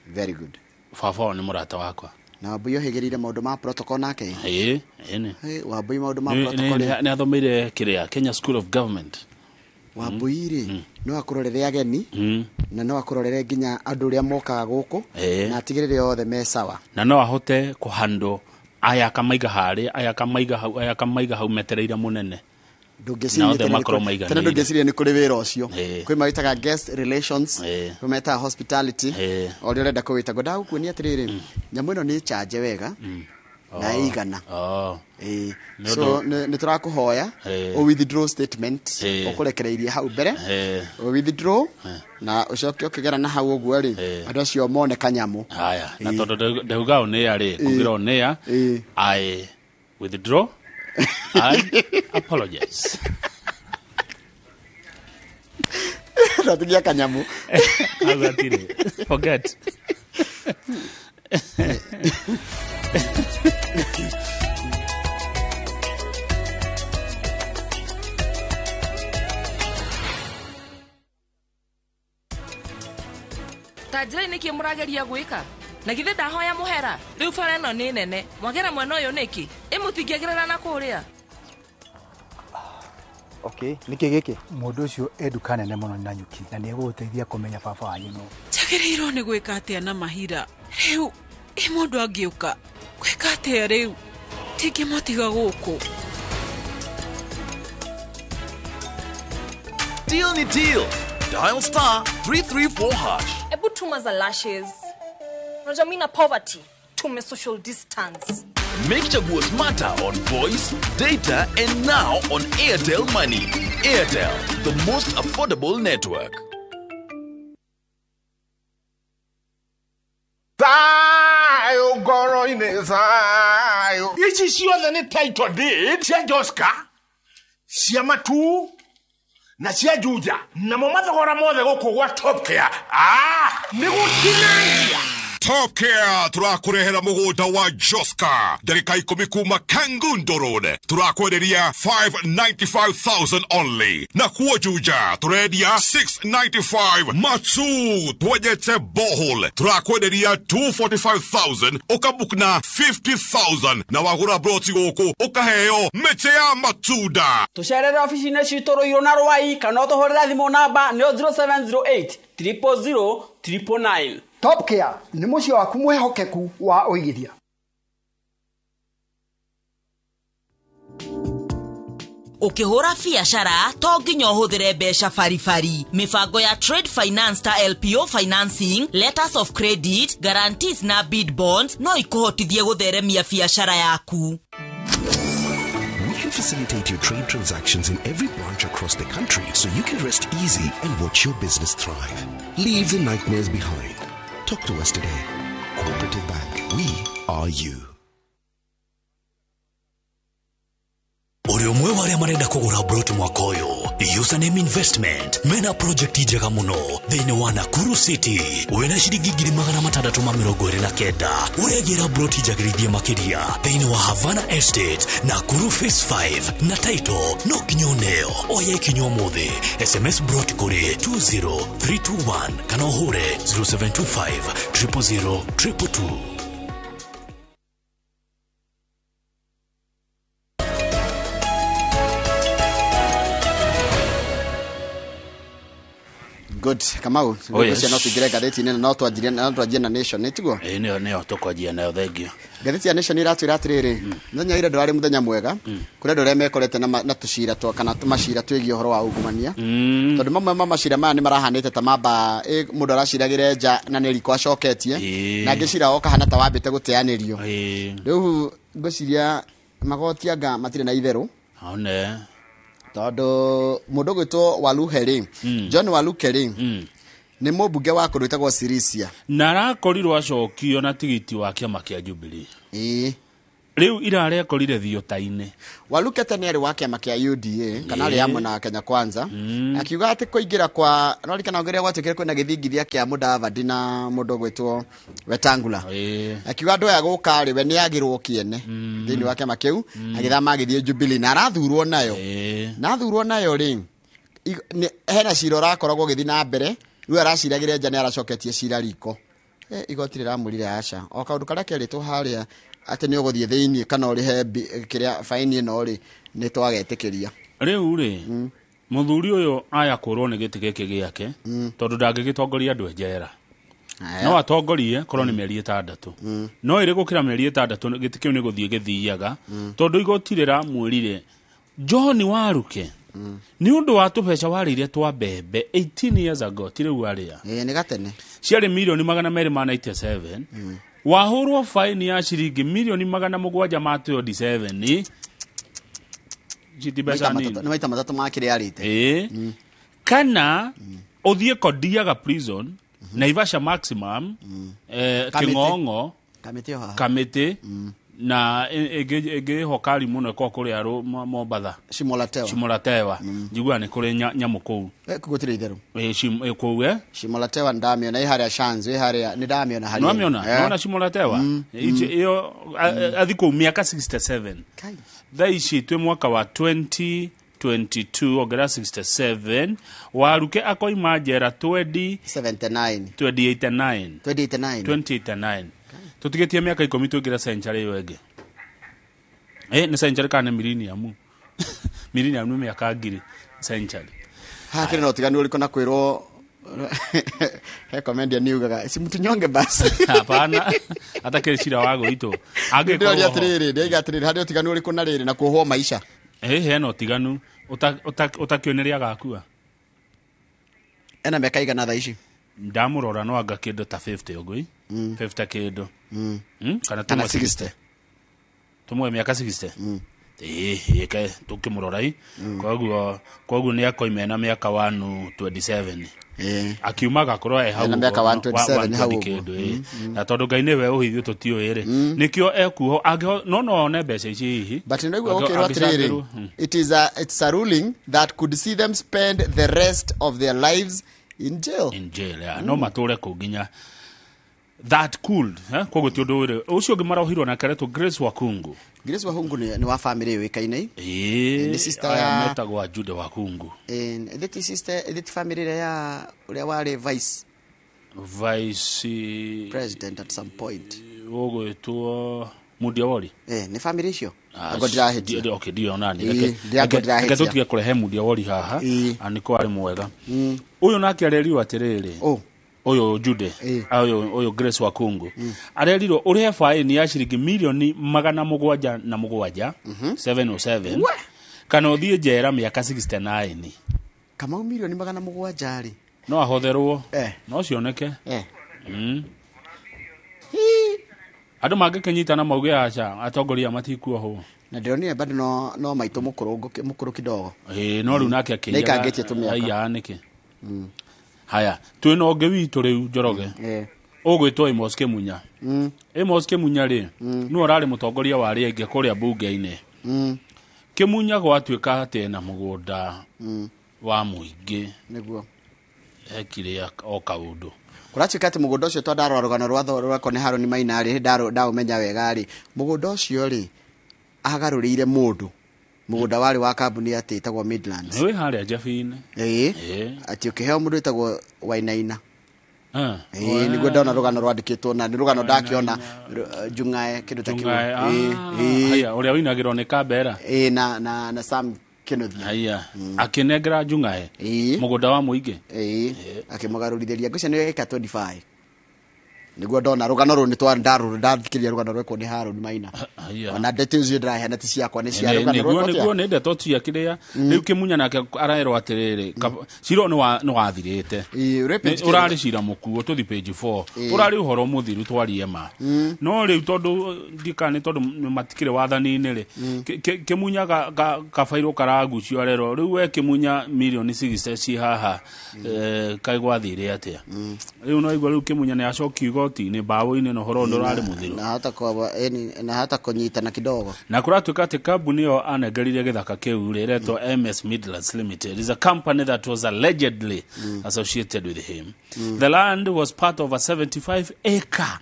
Very good. Baba wao nĩ mũrata wakwa. Na Wambui ohĩgĩrĩire maũndũ ma protocol nake. Ĩĩ, ĩni. Wambui maũndũ ma protocol rĩ. Nĩ athomeire kĩrĩa Kenya School of Government. Wambui rĩ, no akũrorere ageni na no akũrorere nginya andũ arĩa mokaga gũkũ na atigĩrĩre othe me sawa. Na no ahote kũhandwo aya akamaiga harĩa, aya akamaiga hau, aya akamaiga hau, metereire mũnene. Ndũngĩciria Na othe tene nĩ makorwo tene maiganĩire. Ndũngĩciria nĩ kũrĩ wĩra ũcio. Kwĩ Kwĩ mawĩtaga guest relations, kwĩ metaga hospitality, o ũrĩa ũrenda kũwĩta. Ngwendaga gũkuonia atĩrĩrĩ, nyamũ ĩno nĩ chanje wega na ĩigana. Nĩ So nĩ tũrakũhoya ũ withdraw statement ũkũrekereirie hau mbere, ũ withdraw na ũcoke ũkĩgera na hau ũguo rĩ, andũ acio mone kanyamũ. Haya, na tondũ ndauga on air rĩ, kũgira on air, I withdraw, I apologize. Twatigia kanyamũ. Hau hatirĩ, forget. Ta njĩra nĩkĩ mũrageria gwĩka? Na githĩ ndahoya mũhera? Rĩu bara ĩno nĩ nene, mwagera mwena ũyũ nĩkĩ? Ĩ mũtingĩgerera na kũrĩa? Okay, nĩkĩ gĩkĩ? Mũndũ ũcio e nduka nene mũno na nyuki na nĩ egũgũteithia kũmenya baba wanyu nũ. Njagĩrĩirwo nĩ gwĩka atĩa na mahira rĩu? Ĩ mũndũ angĩũka gwĩka atĩa rĩu? Tingĩmũtiga gũkũ. Deal ni deal. Dial *334#. Ebu tuma za lashes. Unajua mi na poverty, tume social distance. Make Chaguo smarter on voice, data, and now on Airtel Money. Airtel, the most affordable network. Thayũ ngoro-inĩ, thayũ. Ici ciothe nĩ title deed cia Joska, cia Matu na cia Juja, namo mathogora mothe gũkũ gwa Top Care nĩ gũtinangia. Top Care tũrakũrehera mũgũnda wa Joska, ndagĩka 10 kuma Kangundo Road, tũrakwenderia 595,000 only. Na kuo Juja tũrendia 695, Matu twenjete borehole tũrakwenderia 245,000, ũkabook na 50,000, na wagũra broti gũkũ ũkaheo mĩtĩ ya matunda. Tũcerere ofici-inĩ citũ Rũirũ na Rwai, kana ũtũhũrĩre thimũ namba nĩyo 0708 000 999. Top Care nĩ mũciĩ waku mwĩhokeku wa ũigithia. Ũkĩhũra biacara to nginya ũhũthĩre mbeca baribari. Mĩbango ya trade finance ta LPO financing, letters of credit, guarantees na bid bonds no ikũhotithie gũtheremia biacara yaku. We can facilitate your trade transactions in every branch across the country so you can rest easy and watch your business thrive. Leave the nightmares behind. Talk to us today. Cooperative Bank. We are you. Ũrĩ Ũmwe wa arĩa marenda kũgũra broti mwaka ũyũ, Username Investment mena project njega mũno thĩinĩ wa Nakuru City. Wĩna ciringi 629,000 ũregĩra broti njagĩrithie makĩria thĩinĩ wa Havana Estate, Nakuru Phase 5, na title no nginya ũneo. Oya ikinya ũmũthĩ, SMS broti kũrĩ 20321 kana ũhũre 0725 000 222. Good. Kamau, Oh, yes. ngwĩciria no tũingĩre ngathĩti-inĩ na no twanjie na Nation, nĩ tiguo? Ĩĩ, nĩyo tũkwanjia nayo, thengio. Ngathĩti ya Nation iratwĩra atĩrĩrĩ, mũthenya wa ira ndũrarĩ mũthenya mwega kũrĩ andũ arĩa mekorete na tũcira twa kana macira twĩgiĩ ũhoro wa ungumania, tondũ mamwe ma macira maya nĩ marahanĩte ta mamba mũndũ araciragĩre nja na nĩ riko acoketie, na angĩ cira okahana ta wambĩte gũteanĩrio. Rĩu ngwĩciria magoti anga matirĩ na itherũ, one tondũ mũndũ ũgwĩtwo Waluhe rĩ, John Waluke rĩ, nĩ mũmbunge wa kũndũ gwĩtagwo Sirisia. Na arakorirwo acokio na tigiti wa kĩama kĩa Jubilee. Rĩu irarekorire thiota-inĩ. Waluke tene arĩ wa kĩama kĩa UDA kana arĩ hamwe na Kenya Kwanza, akiuga atĩ kũingĩra kwa norikana rĩrĩa gwatuĩkire kwĩna gĩthingithia kĩa Mudavadi na mũndũ ũgwĩtwo Wetangula, akiuga andũ aya gũka rĩ, we nĩ agĩrwo kĩene thĩinĩ wa kĩama kĩu, agĩthama agĩthiĩ Jubilee na arathurwo nayo. Na athurwo nayo rĩ, hena cira ũrakoragwo ũgĩthiĩ na mbere. Rĩu araciragĩre nja, nĩ aracoketie cira riko. Igoti rĩramwĩrire aca, o kaũndũ karĩa kerĩtwo harĩa atĩ nĩ ũgũthiĩ thĩinĩ kana ũrĩhe kĩrĩa baini ĩno rĩ, nĩ twagetĩkĩria. Rĩu rĩ, mũthuri ũyũ aya kũrwo nĩ gĩtĩ gĩkĩ gĩake, tondũ ndangĩgĩtongoria andũ e njera. No atongorie korwo nĩ mĩeri 6, no ĩrĩ gũkĩra mĩeri 6, gĩtĩ kĩu nĩ gũthiĩ gĩthiaga, tondũ igoti rĩramwĩrire John Waruke nĩ ũndũ wa tũbeca warĩire twa mbembe 18 years ago, ti rĩu arĩa Ĩĩ, nĩ gatene. Ciarĩ milioni 297, wahũrwo faini ya ciringi milioni 727, ci ti mbeca Maita nini. matatũ- nĩ maita matatũ ma kĩrĩa arĩte. Ĩĩ, kana ũthiĩ Kodiaga Prison, Naivasha Maximum, Kamĩtĩ. Kĩng'ong'o. Kamĩtĩ o haha. Kamĩtĩ na ĩngĩ ĩho kari mũno ĩkoragwo kũrĩa Mombatha. Shimo la Tewa. Shimo la Tewa, njiguaga nĩ kũrĩ nyamũ kũu. Kũu gũtirĩ itherũ. Ĩĩ, kũu Shimo la Tewa ndamĩona ĩ harĩa Shanzu, ĩ harĩa nĩ ndamĩona harĩa. Nwamĩona? Nona Shimo la Tewa. Ĩyo athi kũu mĩaka 67. Thaa ici twĩ mwaka wa 2022, ongera 67, Waruke akoima njera 20 79. 2089. 2089. 2089, tũtigĩtie mĩaka 10 tũingĩre century ĩyo ĩngĩ. Nĩ century kana nĩ millennium? Millennium nĩ mĩaka 1000, century. Haha kĩrĩ na ũtiganu ũrĩkũ na kwĩrwo he comedian yugaga si mtunyonge basi? Hapana, atakĩrĩ cira wa gwĩtwo. Ndĩroria atĩrĩrĩ, ndĩroiga atĩrĩrĩ, harĩ ũtiganu ũrĩkũ na rĩrĩ na kuohwo maica? Ĩ, hena ũtiganu. Ũtakĩũĩ nĩ rĩ agakua. Ena mĩaka igana thaa ici? Ndamũrora no anga kĩndũ ta 50 ũguo, 50 kĩndũ. Kana Kana tũmwe 60. Tũmwe mĩaka 60, ĩĩ, ĩke tũkĩmũrora i koguo nĩ akoima ena mĩaka 127, akiuma agakorwo e hau Ena mĩaka ũguo, 127 hau 120 ũguo. kĩndũ, ĩĩ. Na tondũ Ngai nĩwe ũhithio tũtiũĩ rĩ, nĩkĩo ekuo no one mbeca ici hihi. But nĩguo gũkĩrwo atĩrĩrĩ, Angĩcangĩrwo, it's a ruling that could see them spend the rest of their lives in jail. In jail, yeah. No matũre kũu nginya that cool, eh? Koguo ti ũndũ ũrĩ ũcio ũngĩ marohirwo nake aretwo Grace Wakungu. Grace Wahungu nĩ wa family yũĩkaine. Ĩĩ. Nĩ sister Aya ya metagwo Jude Wakungu. Ĩĩ, ti sister, ĩthĩ ti family ĩrĩa ya ũrĩa warĩ vice vice president at some point? Ũgwĩtwo Mundia Wori. Nĩ family icio. Angorwo ndirahĩtia. Okay, ndio nani. Ĩĩ, Reke ndĩrahĩtia. reke tũtige kũrehe Mundia Wori haha aniko arĩ mwega. Ũyũ nake arerirwo atĩrĩrĩ, ũyũ Jude, ũyũ Grace Wakungu arerirwo ũrĩhe faini ya ciringi milioni 707, 707, kana ũthiĩ njera mĩaka 69. Kamau, milioni 700 rĩ? No ahotherwo, no cioneke. Andũ mangĩkĩnyitana mauge aca, atongoria matikuohwo. Na ndĩronire bado no maitũ mũkũrũ kidogo. Ĩĩ, no rĩu nake Nĩaikangĩtie tũmĩaka. Aiya nĩkĩ. Haya, twĩna ũngĩ witũ rĩu, Njoroge, ũgwĩtwo Amos Kĩmunya. Amos Kĩmunya rĩ, nĩwe ũrarĩ mũtongoria wa arĩa aingĩ kũrĩa mbunge-inĩ. Kimunya gwatuĩka atĩ ena mũgũnda wa mũingĩ. Nĩguo. Ekire o kaũndũ. Kũratuĩka atĩ mũgũnda ũcio tondũ ndarora rũgano rwa rwakwa nĩ Harũni Maina rĩ, ndaũmenya wega rĩ, mũgũnda ũcio rĩ, agarũrĩire mũndũ. Mũgũnda warĩ wa kambuni atĩ ĩtagwo Midlands. Nĩ wĩ harĩa Njabi-inĩ. Ĩĩ. Atĩ ũkĩheo mũndũ wĩtagwo Wainaina. Ĩĩ, nĩguo ndona rũgano rwandĩkĩtwo na nĩ rũgano ndakĩona Njung'ae kĩndũ ta kĩu. Ĩĩ, ĩĩ. Ũrĩa ũinagĩrwo nĩ Kambera. Ĩĩ, na Sam Kĩnuthia. Haya, akĩnengera Njung'ae mũgũnda wa mũingĩ. Ĩĩ, akĩmũgarũrithĩria. Ngwĩciria nĩ eka 25. Nĩguo ndona rũgano rũrũ nĩ ndathikĩrĩria rũgano rwekwo nĩ Harũni Maina. Ona ndeto icio ndĩraheana ti ciakwa, nĩ cia rũgano rwekwo. Nĩguo nĩ ndeto cia kĩrĩa rĩu Kĩmunya nake arerwo atĩrĩrĩ, cira nĩ wathirĩte, ũrarĩ cira mũkuo, tũthi page 4, ũrarĩ ũhoro mũthiru twarie ma. No rĩu tondũ ndikana nĩ tondũ matikĩrĩ wathani-inĩ rĩ, Kĩmunya kabairwo karagucio, arerwo rĩu we Kĩmunya mirioni 60 ci haha, kaĩ gwathire atĩa? Rĩu no igua rĩu Kĩmunya nĩ acokio igoti-inĩ mbaũ-inĩ na ũhoro ndũrarĩ mũthiru. Na hata kũnyitana kidogo. Na kũratuĩka atĩ kambuni ĩyo anengerire gĩthaka kĩu rĩ, ĩretwo MS Midlands Limited, is a company that was allegedly associated with him. The land was part of a 75 acre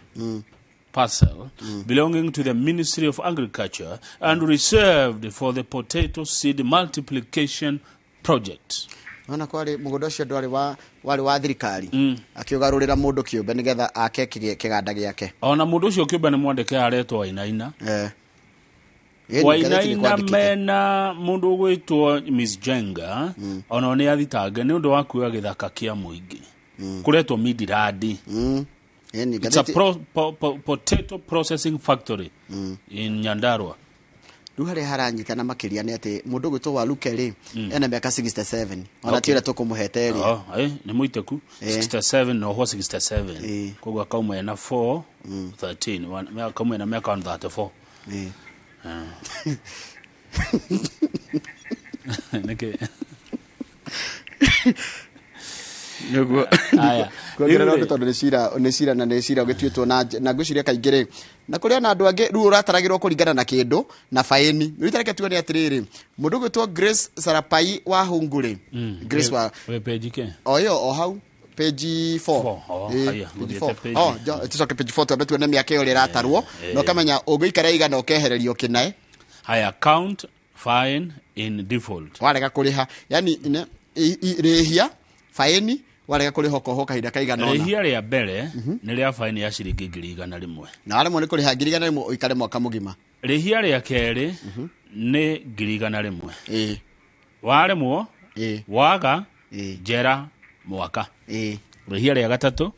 parcel belonging to the Ministry of Agriculture and reserved for the potato seed multiplication project. Ona kwarĩ mũgũnda ũcio ndwarĩ wa warĩ wa thirikari, akĩũgarũrĩra mũndũ kĩũmbe nĩgetha ake kĩganda gĩake. Ona mũndũ ũcio kĩũmbe nĩ mwandĩke aretwo Wainaina. Wainaina mena mũndũ ũgwĩtwo Miss Jenga, ona nĩ athitange nĩ ũndũ wa kuoya gĩthaka kĩa mũingĩ kũretwo Midirandi. It's a potato processing factory in Nyandarua. Rĩu harĩa haranyitana makĩria nĩ atĩ mũndũ ũgwĩtwo Waluke rĩ, ena mĩaka 67, ona ti ũrĩa tũkũmũhete rĩ. Nĩ mũitĩku 67 na oho 67, koguo akauma ena 4 13, akauma ena mĩaka 134. Nĩkĩ? Nĩguo kuongerera ũndũ tondũ nĩ cira na nĩ cira ũgĩtuĩtwo na ngwĩciria kaingĩ rĩ, na kũrĩ na andũ angĩ rĩu ũrataragĩrwo kũringana na kĩndũ na baĩni. Rĩu tareke tuone atĩrĩrĩ, mũndũ ũgwĩtwo Grace Sarapai wa Hungu rĩ, Grace wa page ke o ĩyo o hau page 4, tucoke page 4 twambe tuone mĩaka ĩyo ĩratarwo na ũkamenya ũngĩikara igana ũkehererio kĩnae. Haya, count fine in default. Warega kũrĩha, yani rĩhia faini warega kũrĩha ũkohwo kahinda kaigana ũna. Rĩhia rĩa mbere nĩ rĩa faini ya ciringi 100,000. Na waremwo nĩ kũrĩha 100,000 ũikare mwaka mũgima. Rĩhia rĩa kerĩ nĩ 100,000. Waremwo waga njera mwaka. Rĩhia rĩa gatatũ.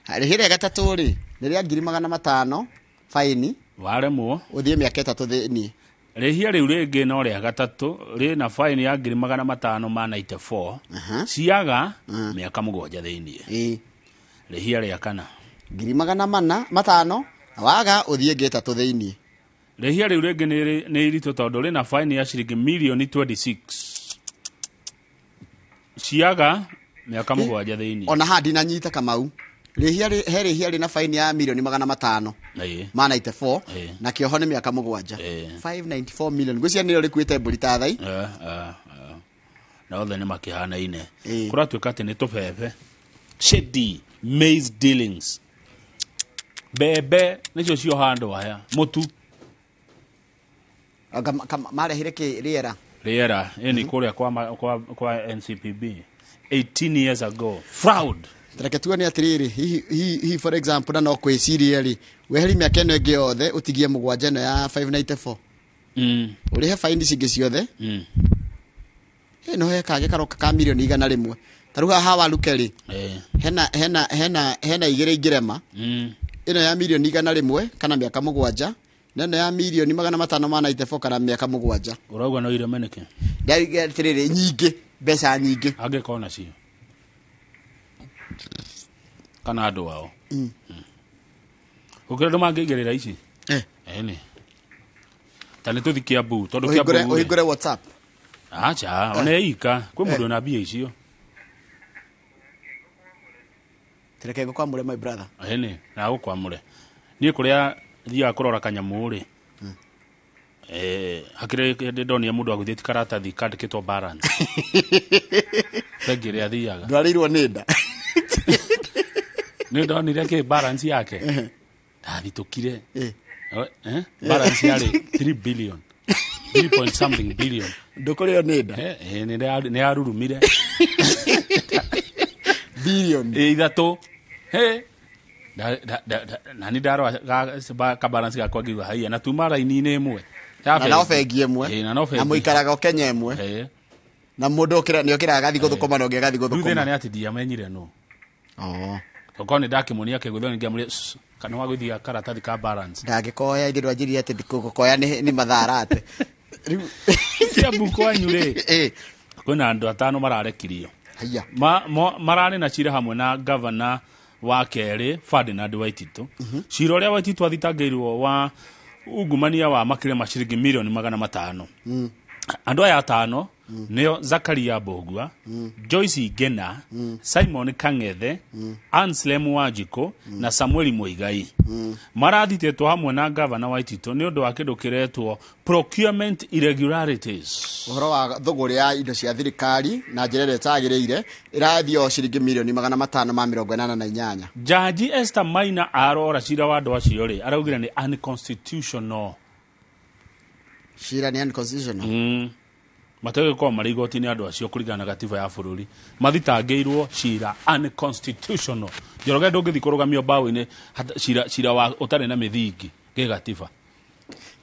Rĩhia rĩa gatatũ rĩ nĩ rĩa 500,000 faini. Waremwo ũthiĩ mĩaka 3 thĩinĩ. Rĩhia rĩu rĩngĩ no rĩa gatatũ rĩna faini ya 594,000 ciaga mĩaka 7 thĩinĩ. Rĩhia rĩa kana 400,500 waga ũthiĩ ngĩ 3 thĩinĩ. Rĩhia rĩu rĩngĩ nĩ iritũ tondũ rĩna faini ya ciringi mirioni 26 ciaga mĩaka 7 thĩinĩ. Ona haha ndinanyita Kamau. Rĩhia he rĩhia rĩna faini ya mirioni 500 ma 94 na kĩoho nĩ mĩaka 7, 594 million. Ngwĩciria nĩrĩo rĩkuĩte mbũri ta thai. Na othe nĩ makĩhanaine. Kũratuĩka atĩ nĩ tũbebe. Shady maize dealings. Mbembe nĩcio cioha andũ aya. Mũtu. Marehire kĩ rĩera? Rĩera, ĩni kũrĩa kwa NCPB 18 years ago. Fraud. Reke tuone atĩrĩrĩ, hihi for example na no kwĩciria rĩ, weheri mĩaka ĩno ĩngĩ yothe ũtigie 7 ĩno ya 594. Ũrĩhe faini cingĩ ciothe. Ĩno he kangĩ karoka ka mirioni 100. Ta rĩu haha Waluke rĩ, hena igĩrĩ ingĩrema. Ĩno ya mirioni 100 kana mĩaka 7, na ĩno ya mirioni 594 kana mĩaka 7. Ũrauga no ireme nĩkĩ? Ndarigia atĩrĩrĩ, nyingĩ, mbeca nyingĩ. Angĩkorwo nacio. Kana andũ ao. Gũkĩra andũ mangĩigĩrĩra ici. Ĩni. Ta nĩ tũthi Kiambu, tondũ Kiambu ũhingũre WhatsApp. Acha, one ika, kwĩ mũndũ wĩna mbia icio. Tereke ngũkwamũre my brother. Ĩni, na gũkwamũre. Niĩ kũrĩa thiaga kũrora kanyamũ rĩ. Hakĩrĩ hĩndĩ ndonire mũndũ agũthiĩti karatathi kandĩkĩtwo balance bengi ĩrĩa athiaga. Ndwarĩirwo nĩ nda. Nĩ ndonire kĩ balance yake ndathitũkire. Balance yarĩ 3 billion, 3 point something billion. Ndũkũrĩo nĩ nda. Nĩ yarurumire. Billion ithatũ. He. Nani ndarora kabalance gakwa ngiuga haiya na tuma raini-inĩ ĩmwe ya Na no bengi ĩmwe. Na no bengi. Na mũikaraga o Kenya ĩmwe. Na mũndũ nĩ okĩraga agathiĩ gũthũkũma na ũngĩ agathiĩ Rĩu thĩna gũthũkũma. nĩ atĩ ndiamenyire nũ. Oh. Okorwo nĩ ndakĩmuonia kĩgũthio nĩngĩamũria kana wagũthia karatathi ka balance. Ndangĩkoya ithe ndwanjirie atĩ gũkoya nĩ mathaa ate. Kiambu kwanyu rĩ, kwĩna andũ atano mararekirio. Haiya. Mararĩ na cira hamwe na gavana wa kerĩ Ferdinand Waititu. Cira ũrĩa Waititu athitangĩirwo wa ungumania wa makĩria ma ciringi mirioni 500. Andũ aya atano nĩo Zakaria Mbũgua, Joyce Ngena, Simon Kang'ethe, Anselm Wanjikũ na Samuel Muigai. Marathitĩtwo hamwe na gavana Waititu nĩ ũndũ wa kĩndũ kĩretwo procurement irregularities. Ũhoro wa thũgũrĩ ya indo cia thirikari na njĩra ĩrĩa ĩtagĩrĩire ĩrathiĩ o ciringi mirioni 588. Jaji Esther Maina arora cira wa andũ acio rĩ, araugire nĩ unconstitutional. Cira nĩ unconstitutional. Matagĩkorwo marĩ igoti-inĩ andũ acio kũringana na gatiba ya bũrũri mathitangĩirwo cira unconstitutional. Njoroge, ndũngĩthiĩ kũrũgamio mbaũ-inĩ cira wa ũtarĩ na mĩthingi gĩgatiba.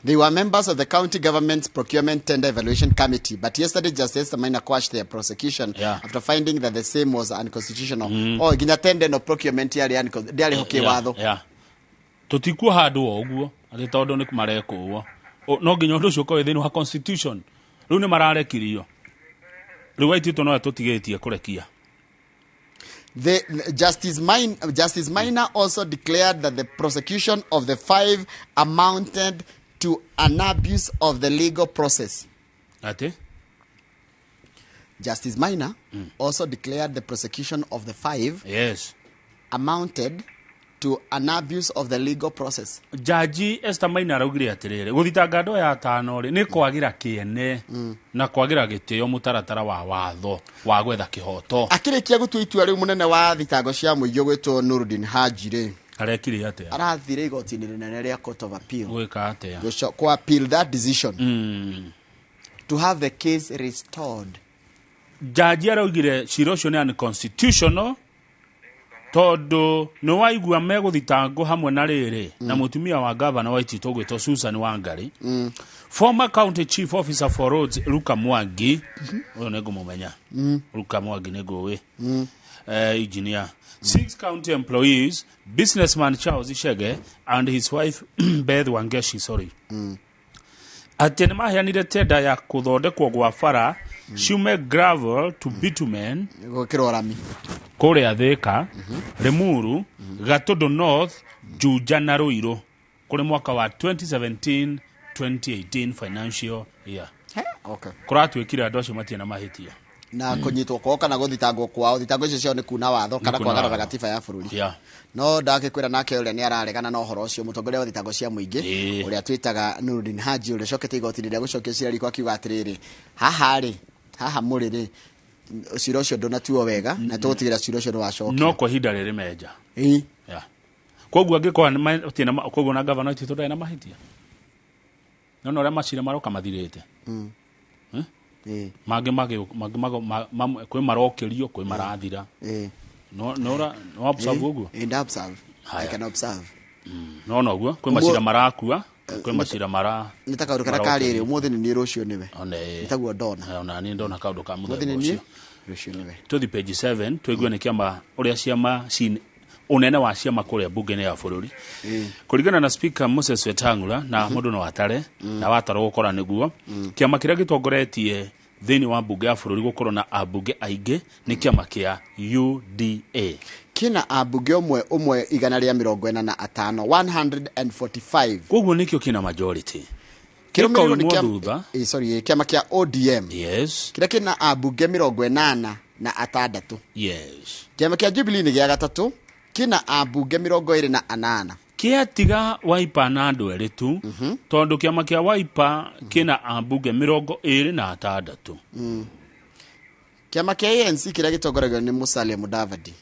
They were members of the county government's procurement tender evaluation committee, but yesterday Justice Esther Maina quashed their prosecution after finding that the same was unconstitutional. Oh, nginya tender no procurement yarĩ ndĩarĩ ho kĩwatho. Tũtikuo handũ o ũguo atĩ tondũ nĩ marekũo no nginya ũndũ ũcio ũkorwo wĩ thĩinĩ wa constitution. Rĩu nĩ mararekirio. Rĩu Waititu no atũtigĩtie kũrekia. Justice Maina also declared that the prosecution of the five amounted to an abuse of the legal process. Atĩ? Justice Maina also declared the prosecution of the five amounted to an abuse of the legal process. Jaji Esther Maina araugire atĩrĩrĩ, gũthitanga andũ aya atano rĩ nĩ kwagĩra kĩene na kwagĩra gĩtĩo mũtaratara wa watho wa gwetha kĩhoto. Akĩrĩkia gũtua itua rĩu, mũnene wa thitango cia mũingĩ ũgwĩtwo Nurudin Haji rĩ, Arekire atĩa? Arathire igoti-inĩ rĩnene rĩa Court of Appeal. Gwĩka atĩa? Kũ appeal that decision to have the case restored. Jaji araugire cira ũcio nĩ unconstitutional tondũ nĩ waigua megũthitangwo hamwe na rĩrĩ na mũtumia wa gavana Waititu ũgwĩtwo Susan Wangari, former county chief officer for roads Luka Mwangi, ũyũ nĩ ngũmũmenya. Luka Mwangi nĩ ngũĩ, engineer, six county employees, businessman Charles Chege and his wife Beth Wangeshi, sorry, atĩ nĩ maheanire tenda ya kũthondekwo gwa bara ciume gravel to bitumen gwĩkĩrwo rami kũrĩa Thika, Limuru, Gatundu North, Juja na Ruiru kũrĩ mwaka wa 2017 2018 financial year. Kũratuĩkire andũ acio matirĩ na mahĩtia. Na kũnyitwo kwao kana gũthitangwo kwao, thitango icio ciao nĩ kuna watho kana kuna kwagarara watho. gatiba ya bũrũri. No ndagĩkwĩra nake ũrĩa nĩ araregana na ũhoro ũcio, mũtongoria wa thitango cia mũingĩ ũrĩa twĩtaga Nurudin Haji, ũrĩa ũcokete igoti-inĩ rĩa gũcokia cira riko akiuga atĩrĩrĩ, haha rĩ, haha mũrĩ rĩ, cira ũcio ndũnatuo wega na tũgũtigĩra cira ũcio nĩ wacokio. No kwa ihinda rĩrĩ menja. Koguo angĩkorwo nĩ matirĩ na koguo na gavana witũ ndarĩ na mahĩtia no na ũrĩa macira maroka mathirĩte. Eh? Mangĩ kwĩ marokĩrio, kwĩ marathira. No no no observe ũguo. Ĩĩ, nda observe. I Haya. can observe. No noguo kwĩ macira marakua, kwĩ macira mara Nĩ ta kaũndũ karĩa karĩrĩ, ũmũthĩ nĩ niĩ, rũciũ nĩwe. One. Nĩ taguo ndona. Ona niĩ ndona kaũndũ ka Ũmũthĩ mũthemba nĩ niĩ, ũcio. rũciũ nĩwe. Tũthi page 7 tũigue nĩ kĩama ũrĩa ciama ũnene wa ciama kũrĩa mbunge-inĩ ya bũrũri kũringana na Speaker Moses Wetang'ula na mũndũ no atare na watarwo gũkora nĩguo kĩama kĩrĩa gĩtongoretie thĩinĩ wa mbunge ya bũrũri gũkorwo na ambunge aingĩ nĩ kĩama kĩa UDA. Kĩna ambunge ũmwe ũmwe 145, 145. Koguo nĩkĩo kĩna majority. Kĩrũmĩrĩirwo nĩ Gĩkaumwo thutha, sorry, kĩama kĩa ODM kĩrĩa kĩna ambunge 86. Kĩama kĩa Jubilee nĩ gĩa gatatũ, kĩna ambunge 28. Kĩatiga Wiper na andũ erĩ tu, tondũ kĩama kĩa Wiper kĩna ambunge 26. Kĩama kĩa ANC kĩrĩa gĩtongoragio nĩ Musalia Mudavadi,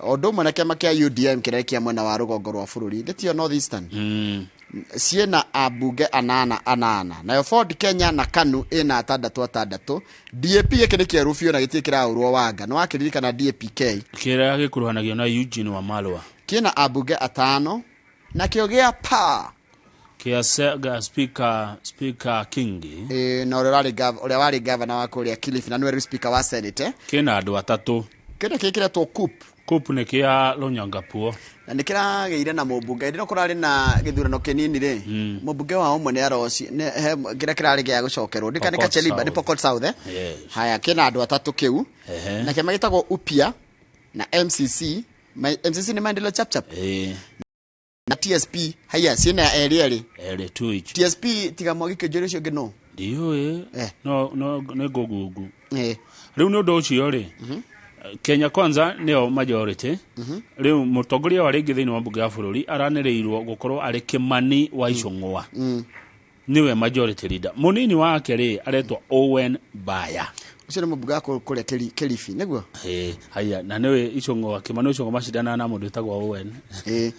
o ũndũ ũmwe na kĩama kĩa UDM kĩrĩa kĩa mwena wa rũgongo rwa bũrũri, ndĩtio North Eastern, ciĩna ambunge anana anana. Nayo Ford Kenya na KANU ĩna atandatũ atandatũ. DAP gĩkĩ nĩ kĩerũ biũ na gĩtirĩ kĩraũrwo wanga, nĩ wakĩririkana DAPK? Kĩrĩa gĩkuruhanagio na Eugene Wamalwa. Kĩna ambunge atano. Nakĩo gĩa pa kĩa Speaker Kingi. Na ũrĩa warĩ gavana wa kũrĩa Kilifi na nĩwe rĩu speaker wa Senate. Kĩna andũ atatũ. Kĩndũ kĩĩ kĩretwo COOP. COOP nĩ kĩa Lonyangapuo. Na nĩ kĩragĩire na mũmbunge hĩndĩ ĩno kũrarĩ na gĩthurano kĩnini rĩ, mũmbunge wa ũmwe nĩ aroci kĩrĩa kĩrarĩ gĩa gũcokerwo ndika nĩ Pokot Kacheliba, nĩ South. Pokot South. Yes. Haya, kĩna andũ atatũ kĩu. Na kĩama gĩtagwo Upya na MCC. MCC nĩ Maendeleo Chapchap na TSP. Haya, ciĩna erĩ erĩ. Erĩ tu each. TSP tiga Mwangi Kĩnjũri, ũcio ũngĩ no Ndiũĩ. No nĩ ngũgungu. Rĩu nĩ ũndũ ũcio rĩ, Kenya Kwanza nĩyo majority. Rĩu mũtongoria wa rĩngĩ thĩinĩ wa mbunge ya bũrũri aranĩrĩirwo gũkorwo arĩ Kimani wa Ichung'wa, nĩwe majority leader. Mũnini wake rĩ aretwo Owen Baya. Ũcio nĩ mũmbunge wa kũrĩa Kilifi nĩguo? Haya, na nĩwe Ichung'wa, Kimani Ichung'wa macindanaga na mũndũ wĩtagwo Owen. Haya.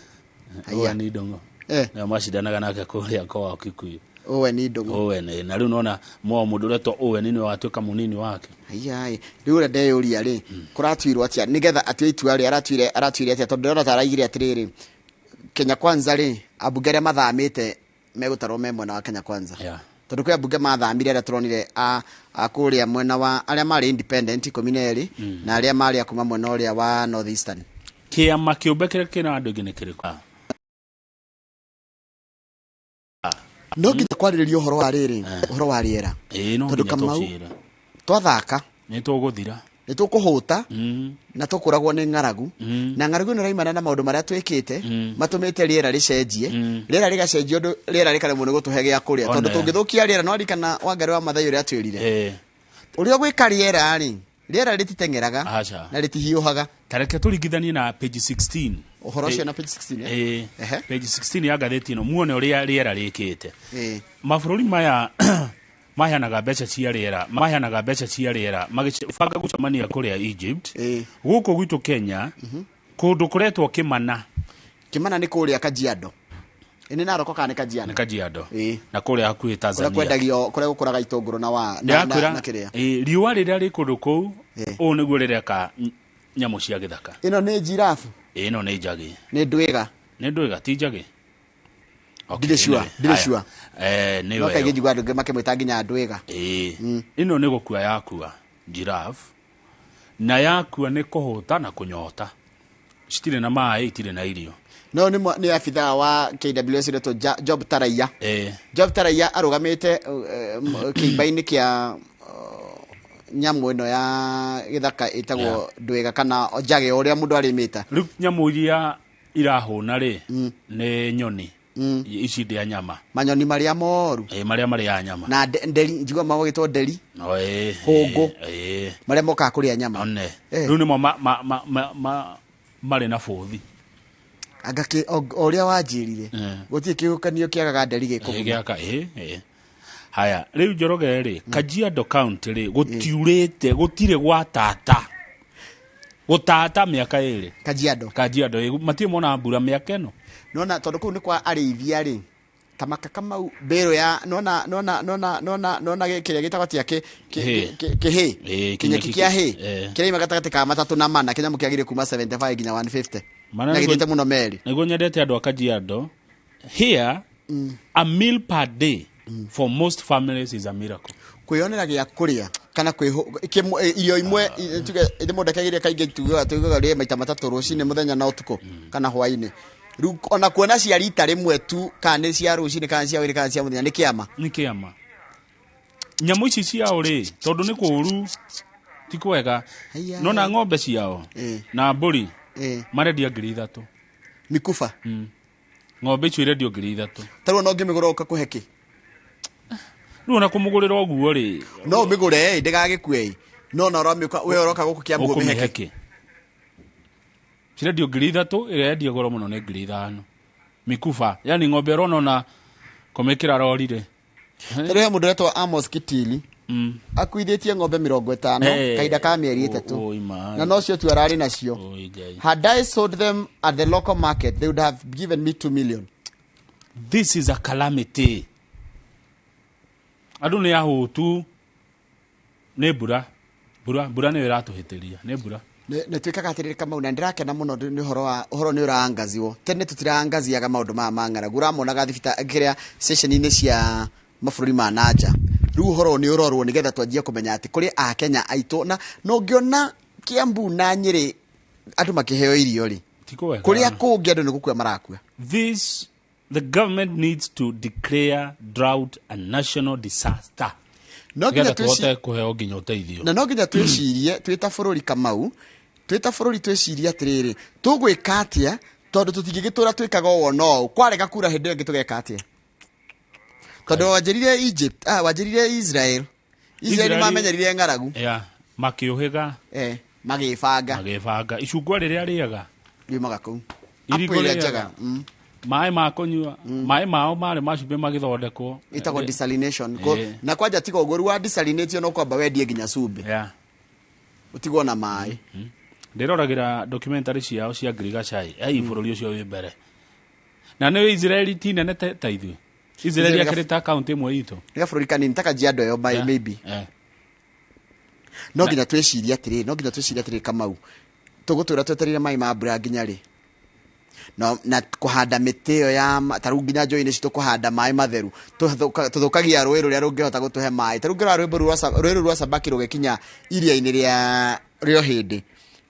Owen Ndung'u. Nĩo macindanaga nake kũrĩa kwa Kikuyu. Owen Ndung'u. Owen, na rĩu nona mwa mũndũ ũretwo Owen nĩwe watuĩka mũnini wake. Haya, rĩu ũrĩa ndeyũria rĩ, kũratuirwo atĩa nĩgetha atue itua rĩ, aratuire atĩa? Tondũ ndĩrona ta araigire atĩrĩrĩ, Kenya Kwanza rĩ, ambunge arĩa mathamĩte megũtarwo me mwena wa Kenya Kwanza. Tondũ kwĩ ambunge mathamire arĩa tũronire a kũrĩa mwena wa arĩa marĩ independent 12, na arĩa marĩ a kuma mwena ũrĩa wa North Eastern. Kĩama kĩũmbe kĩrĩa kĩna andũ aingĩ nĩ kĩrĩkũ? No nginya kwarĩrĩria ũhoro wa rĩrĩ, ũhoro wa rĩera. Ĩĩ, no Tondũ nginya Kamau, tũcira. Twathaka nĩ tũgũthira. Nĩ tũkũhũta na tũkũragwo nĩ ng'aragu, na ng'aragu ĩno ĩraimana na maũndũ marĩa twĩkĩte matũmĩte rĩera rĩcenjie, rĩera rĩgacenjia ũndũ rĩera rĩkaremwo nĩ gũtũhe gĩa kũrĩa, tondũ One. tũngĩthũkia rĩera, no ririkana Wangari wa Maathai ũrĩa atwĩrire, ũrĩa ũgwĩka rĩera rĩ, rĩera rĩtiteng'eraga Aca. na rĩtihiũhaga. Ta reke tũringithanie na page 16. Ũhoro ũcio na page 16, eh? Ĩĩ, page 16 ya ngathĩti ĩno, muone ũrĩa rĩera rĩkĩte. Mabũrũri maya maheanaga mbeca cia rĩera, maheanaga mbeca cia rĩera magĩbanga gũcemania kũrĩa Egypt. Gũkũ gwitũ Kenya, kũndũ kũretwo Kĩmana. Kĩmana nĩ kũrĩa Kajiado. Ĩ nĩ Narok kana nĩ Kajiado? Nĩ Kajiado. Na kũrĩa hakuhĩ Kũrĩa Tanzania. kwendagio, kũrĩa gũkũraga itũngũrũ na wa na, Ndĩrakwĩra, na kĩrĩa. Ĩĩ, riũa rĩrĩa rĩ kũndũ kũu, ũũ nĩguo rĩreka nyamũ cia gĩthaka. Ĩno nĩ giraffe. Ĩno nĩ njagĩ. Nĩ ndwĩga. Nĩ ndwĩga, ti njagĩ. Okay, Ndirĩ sure, anyway, ndirĩ haya. sure. Nĩ No weo. kaingĩ njiguaga andũ makĩmwĩta nginya ndwĩga. Ĩĩ. Ĩno nĩ gũkua yakua giraffe, na yakua nĩ kũhũta na kũnyota, citirĩ na maĩ, itirĩ na irio. No nĩ nĩ abithaa wa KWS ũretwo Job Taraiya. Job Taraiya arũgamĩte kĩimba-inĩ kĩa nyamũ ĩno ya gĩthaka ĩtagwo ndwĩga kana njage, o ũrĩa mũndũ arĩmĩta. Rĩu nyamũ iria irahũna rĩ, nĩ nyoni ici ndĩa nyama. Manyoni marĩa moru. Ĩĩ, marĩa marĩaga nyama. Na nderi, njigua magwĩtwo nderi. No, ĩĩ, Hũngũ. ĩĩ. Marĩa mokaga kũrĩa nyama. One. Rĩu nĩmo marĩ na bũthi. Anga o ũrĩa wanjĩrire, gũtirĩ kĩhuhũkanio kĩagaga nderi gĩkũguna. Gĩaka, ĩĩ, ĩĩ. Haya, rĩu Njoroge rĩ, Kajiado County rĩ, gũtiurĩte, gũtirĩ gwatata. Gũtata mĩaka ĩrĩ. Kajiado. Kajiado, ĩĩ, matirĩ mona mbura mĩaka ĩno. Nona tondũ kũu nĩ kwa arĩithia rĩ, kamaka kamau mbĩrũ ya nona nona nona nona nona kĩrĩa gĩtagwo atĩa Hĩ. kĩhĩ. Ĩĩ, Kĩnyeki kĩnyeki kĩa hĩ. Kĩraima gatagatĩ ka matatũ na mana, kĩnyamũ kĩagĩrĩire kuma 75 nginya 150. Mana Na nĩguo gĩthiĩte mũno meri. Nĩguo nyendete andũ a Kajiado. Here, a meal per day for most families is a miracle. Kwĩyonera gĩa kũrĩa kana irio imwe, tuge ithĩ mũndũ akĩagĩrĩire kaingĩ tugaga rĩe maita matatũ, rũcinĩ, mũthenya na ũtukũ kana hwaĩ-inĩ. Rĩu ona kuona cia rita rĩmwe tu, kana nĩ cia rũcinĩ kana cia wĩrĩ kana cia mũthenya, nĩ kĩama. Nĩ kĩama. Nyamũ ici ciao rĩ, tondũ nĩ kũũru, ti kwega. Haiya. Nona ng'ombe ciao na mbũri marendia 3,000. Mikuba. Ng'ombe icio irendio 3,000. Ta rĩu ona ũngĩmĩgũra ũka kũhe kĩ? Rĩu ona kũmũgũrĩra ũguo rĩ, No ũmĩgũre ĩ, ndĩgagĩkue ĩ. No ona ũramĩũka, we ũroka gũkũ Kiambu ũmĩhe ũkũmĩhe kĩ? kĩ? Cirendio 3,000, ĩrĩa yendio goro mũno nĩ 5,000. Mikufa yani ng'ombe ĩrona ona kũmĩkĩra rori-rĩ. Rĩu he mũndũ ũretwo Amos Kitili akuithĩtie ng'ombe 50 kahinda ka mĩeri 3 na nocio tu ararĩ nacio. Had I sold them at the local market, they would have given me 2 million. This is a calamity. Andũ nĩ ahũtu nĩ mbura mbura mbura nĩyo ĩratũhĩtĩria nĩ mbura. Nä twä kaga atä rä Kamau na ndĩrakena mũno nĩ ũhoro wa ũhoro nĩ ũraangaziwo. Tene tũtiraangaziaga maũndũ maya ma ng'aragu, ũramonaga thibitarĩ kĩrĩa ceceni-inĩ cia mabũrũri ma nanja. Rĩu ũhoro nĩ ũrorwo nĩgetha twanjie kũmenya atĩ kũrĩ akenya aitũ na ũngĩona Kiambu na Nyĩrĩ andũ makĩheo irio rĩ, kũrĩa kũngĩ andũ nĩ gũkua marakua. This the government needs to declare drought a national disaster. No nginya tũhote kũheo nginya ũteithio. Na no nginya twĩcirie twĩ ta bũrũri Kamau, twĩ ta bũrũri twĩcirie atĩrĩrĩ, tũgwĩka atĩa tondũ tũtingĩgĩtũra twĩkaga ũũ no ũũ, kwarega kura hĩndĩ ĩyo ĩngĩ tũgeka atĩa? Tondũ wanjĩrire Egypt, wanjĩrire Israel. Israel mamenyerire ng'aragu. Yeah, makĩũhĩga. Magĩbanga. Magĩbanga. Icungwa rĩrĩa rĩega riumaga kũu. Apple ĩrĩa njega. Maĩ ma kũnyua, maĩ mao marĩ ma cumbĩ magĩthondekwo. Ĩtagwo desalination. Na kwanja tiga ũguo, rĩu wa desalinate no kwamba wendie nginya cumbĩ. Yeah. Ũtigwo na maĩ. Ndĩroragĩra documentary ciao cia Ngirigaca. Ai bũrũri ũcio wĩ mbere. Na nĩ Israeli ti nene ta ithuĩ. Israeli akĩrĩ kaunti ĩmwe itũ. Nĩ gabũrũri kanini ta Kajiado ĩyo by maybe. No nginya twĩcirie atĩrĩrĩ, no nginya twĩcirie atĩrĩrĩ Kamau. Tũgũtũra twetereire maĩ ma mbura nginya rĩ? No, na kũhanda mĩtĩ ĩyo ya ta rĩu nginya njũĩ-inĩ citũ kũhanda maĩ matheru tũthũkagia rũĩ rũrĩa rũngĩhota gũtũhe maĩ. Ta rĩu ngĩrora rũĩ rũu rwa Sabaki rũgĩkinya iria-inĩ rĩa Ũhĩndĩ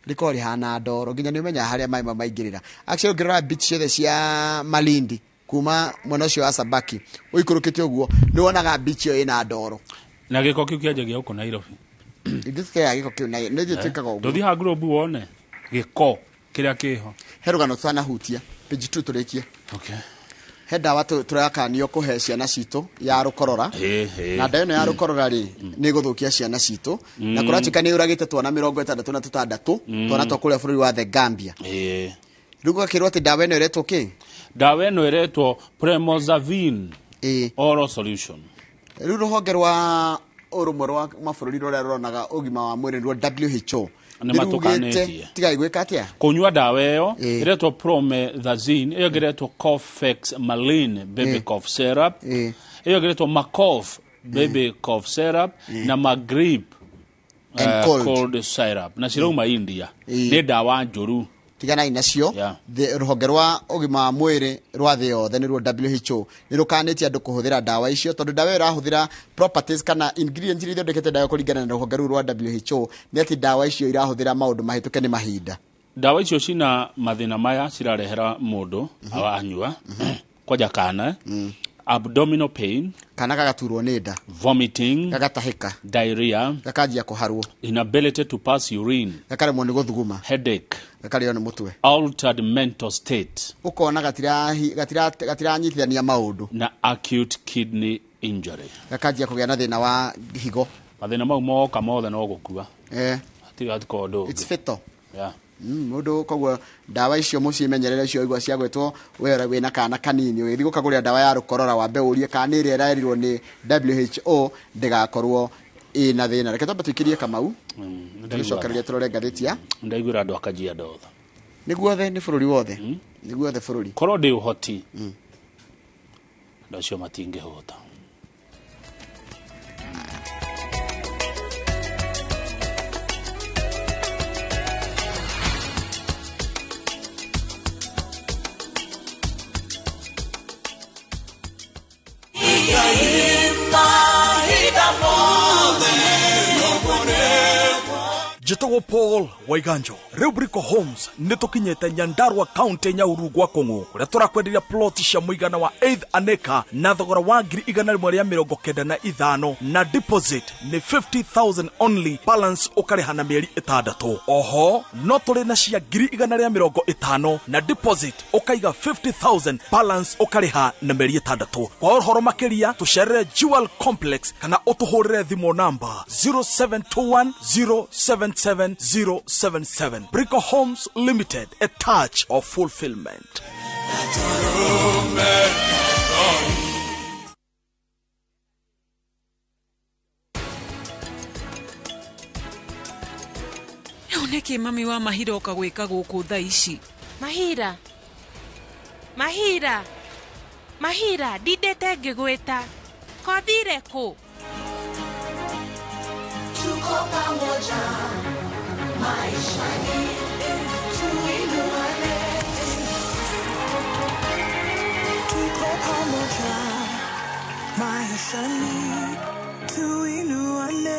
rĩkoragwo rĩhana ndoro nginya nĩ ũmenyaga harĩa maĩ mau maingĩrĩra. Actually ũngĩrora beach ciothe cia Malindi kuma mwena ũcio wa Sabaki ũikũrũkĩte ũguo nĩ wonaga beach ĩyo ĩna ndoro. Na gĩko kĩu kĩanjagia gũkũ Nairobi. Ithuĩ tũteaga gĩko kĩu na nĩ ithuĩ twĩkaga ũguo. Ndũthiĩ ha Globe wone gĩko kĩrĩa kĩho. He rũgano tũtanahutia page 2 tũrĩkie. Okay. He ndawa tũrakanio kũhe ciana citũ ya rũkorora. Na ndawa ĩno ya rũkorora rĩ nĩ ĩgũthũkia ciana citũ na kũratuĩka nĩ yũragĩte twana 66 twana twa kũrĩa bũrũri wa The Gambia. Rĩu gũgakĩrwo atĩ ndawa ĩno ĩretwo kĩ? Ndawa ĩno ĩretwo Premozavine oral solution. Rĩu rũhonge rwa ũrũmwe rwa mabũrũri rũrĩa rũronaga ũgima wa mwĩrĩ rwa WHO nĩ matũkanĩtie tigai gwĩka atĩa kũnyua ndawa ĩyo ĩretwo promethazine, ĩyo ĩngĩ ĩretwo Cofex Malin baby cough syrup, ĩyo ĩngĩ ĩretwo Macof baby cough syrup na Magrip and cold syrup na cirauma India. Nĩ ndawa njũru, tiganai nacio. Rũhonge rwa ũgima wa mwĩrĩ rwa thĩ yothe nĩruo WHO nĩ rũkanĩtie andũ kũhũthĩra ndawa icio tondũ ndawa ĩyo ĩrahũthĩra properties kana ingredients iria ithondekete ndawa kũringana na rũhonge rũu rwa WHO nĩ atĩ ndawa icio irahũthĩra maũndũ mahĩtũke nĩ mahinda. Ndawa icio cina mathĩna maya cirarehera mũndũ anyua kwanja kana abdominal pain, kana gagaturwo nĩ nda, vomiting, gagatahĩka, diarrhea, gakanjia kũharwo, inability to pass urine, gakaremwo nĩ gũthuguma, headache, gakarĩo nĩ mũtwe, altered mental state, ũkona gatiranyitithania maũndũ, na acute kidney injury, gakanjia kũgĩa na thĩna wa higo. Mathĩna mau moka mothe no gũkua. Hatirĩ ũndũ ũngĩ. It's fatal. Yeah. Mũndũ koguo ndawa icio mũcimenyerere icio igua cia gwĩtwo we wĩna kana kanini ũgĩthiĩ gũkagũrĩra ndawa ya rũkorora wambe ũrie kana nĩ ĩrĩa ĩrerirwo nĩ WHO ndĩgakorwo ĩna thĩna. Reke twambe tũikĩrie Kamau tũgĩcokereria tũrore ngathĩti ya ndaiguĩra andũ a Kajiado othe. Nĩ guothe, nĩ bũrũri wothe, nĩ guothe bũrũri. Korwo ndĩ ũhoti andũ acio matingĩhũta. Njĩtagwo Paul Waiganjo. Rĩu Brico Homes nĩ tũkinyĩte Nyandarua County Nyahururu gwa Kũng'ũ kũrĩa tũrakwenderia plot cia mũigana wa 8 an acre na thogora wa 195,000 na deposit nĩ 50,000 only, balance ũkarĩha na mĩeri 6. Oho no tũrĩ na cia 150,000 na deposit ũkaiga 50,000, balance ũkarĩha na mĩeri 6. Kwa ũhoro makĩria tũcerere Jewel Complex kana ũtũhũrĩre thimũ namba 0721 077 077. Brico Homes Limited, a touch of fulfillment. Nĩkĩ mami wa Mahira oka gwĩka gũkũ thaa ici? Mahira, Mahira, Mahira, ndindĩte ngĩgwĩta. Kothire kũ? Tuko pamoja maishani, tuinuane. Tuko pamoja maishani, tuinuane.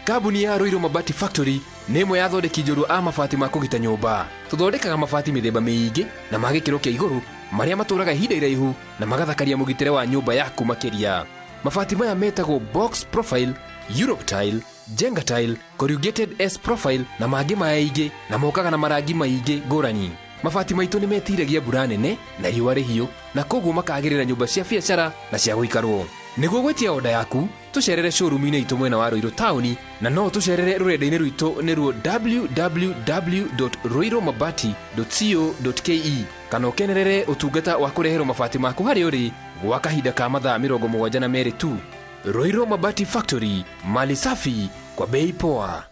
Kambuni ya Ruiru Mabati Factory nĩ ĩmwe ya athondeki njorua a mabati ma kũgita nyũmba. Tũthondekaga mabati mĩthemba mĩingĩ na ma gĩkĩro kĩa igũrũ marĩa matũraga ihinda iraihu na magathakaria mũgitĩre wa nyũmba yaku makĩria. Mabati maya metagwo box profile, Europe tile, Jenga tile, corrugated S profile na mangĩ maingĩ na mokaga na marangi maingĩ ngũrani. Mabati maitũ nĩ metiragia mbura nene na riũa rĩhiũ na koguo makagĩrĩra nyũmba cia biacara na cia gũikarwo. Nĩguo gwĩtia oda yaku tũcerere showroom-inĩ itũ mwena wa Ruiru taũni na no tũcerere rũrenda-inĩ rwitũ nĩruo www.ruirumabati.co.ke kana ũkenerere ũtungata wa kũreherwo mabati maku harĩa ũrĩ gwa kahinda ka mathaa 72 tu. Ruiru Mabati Factory, mali safi kwa bei poa.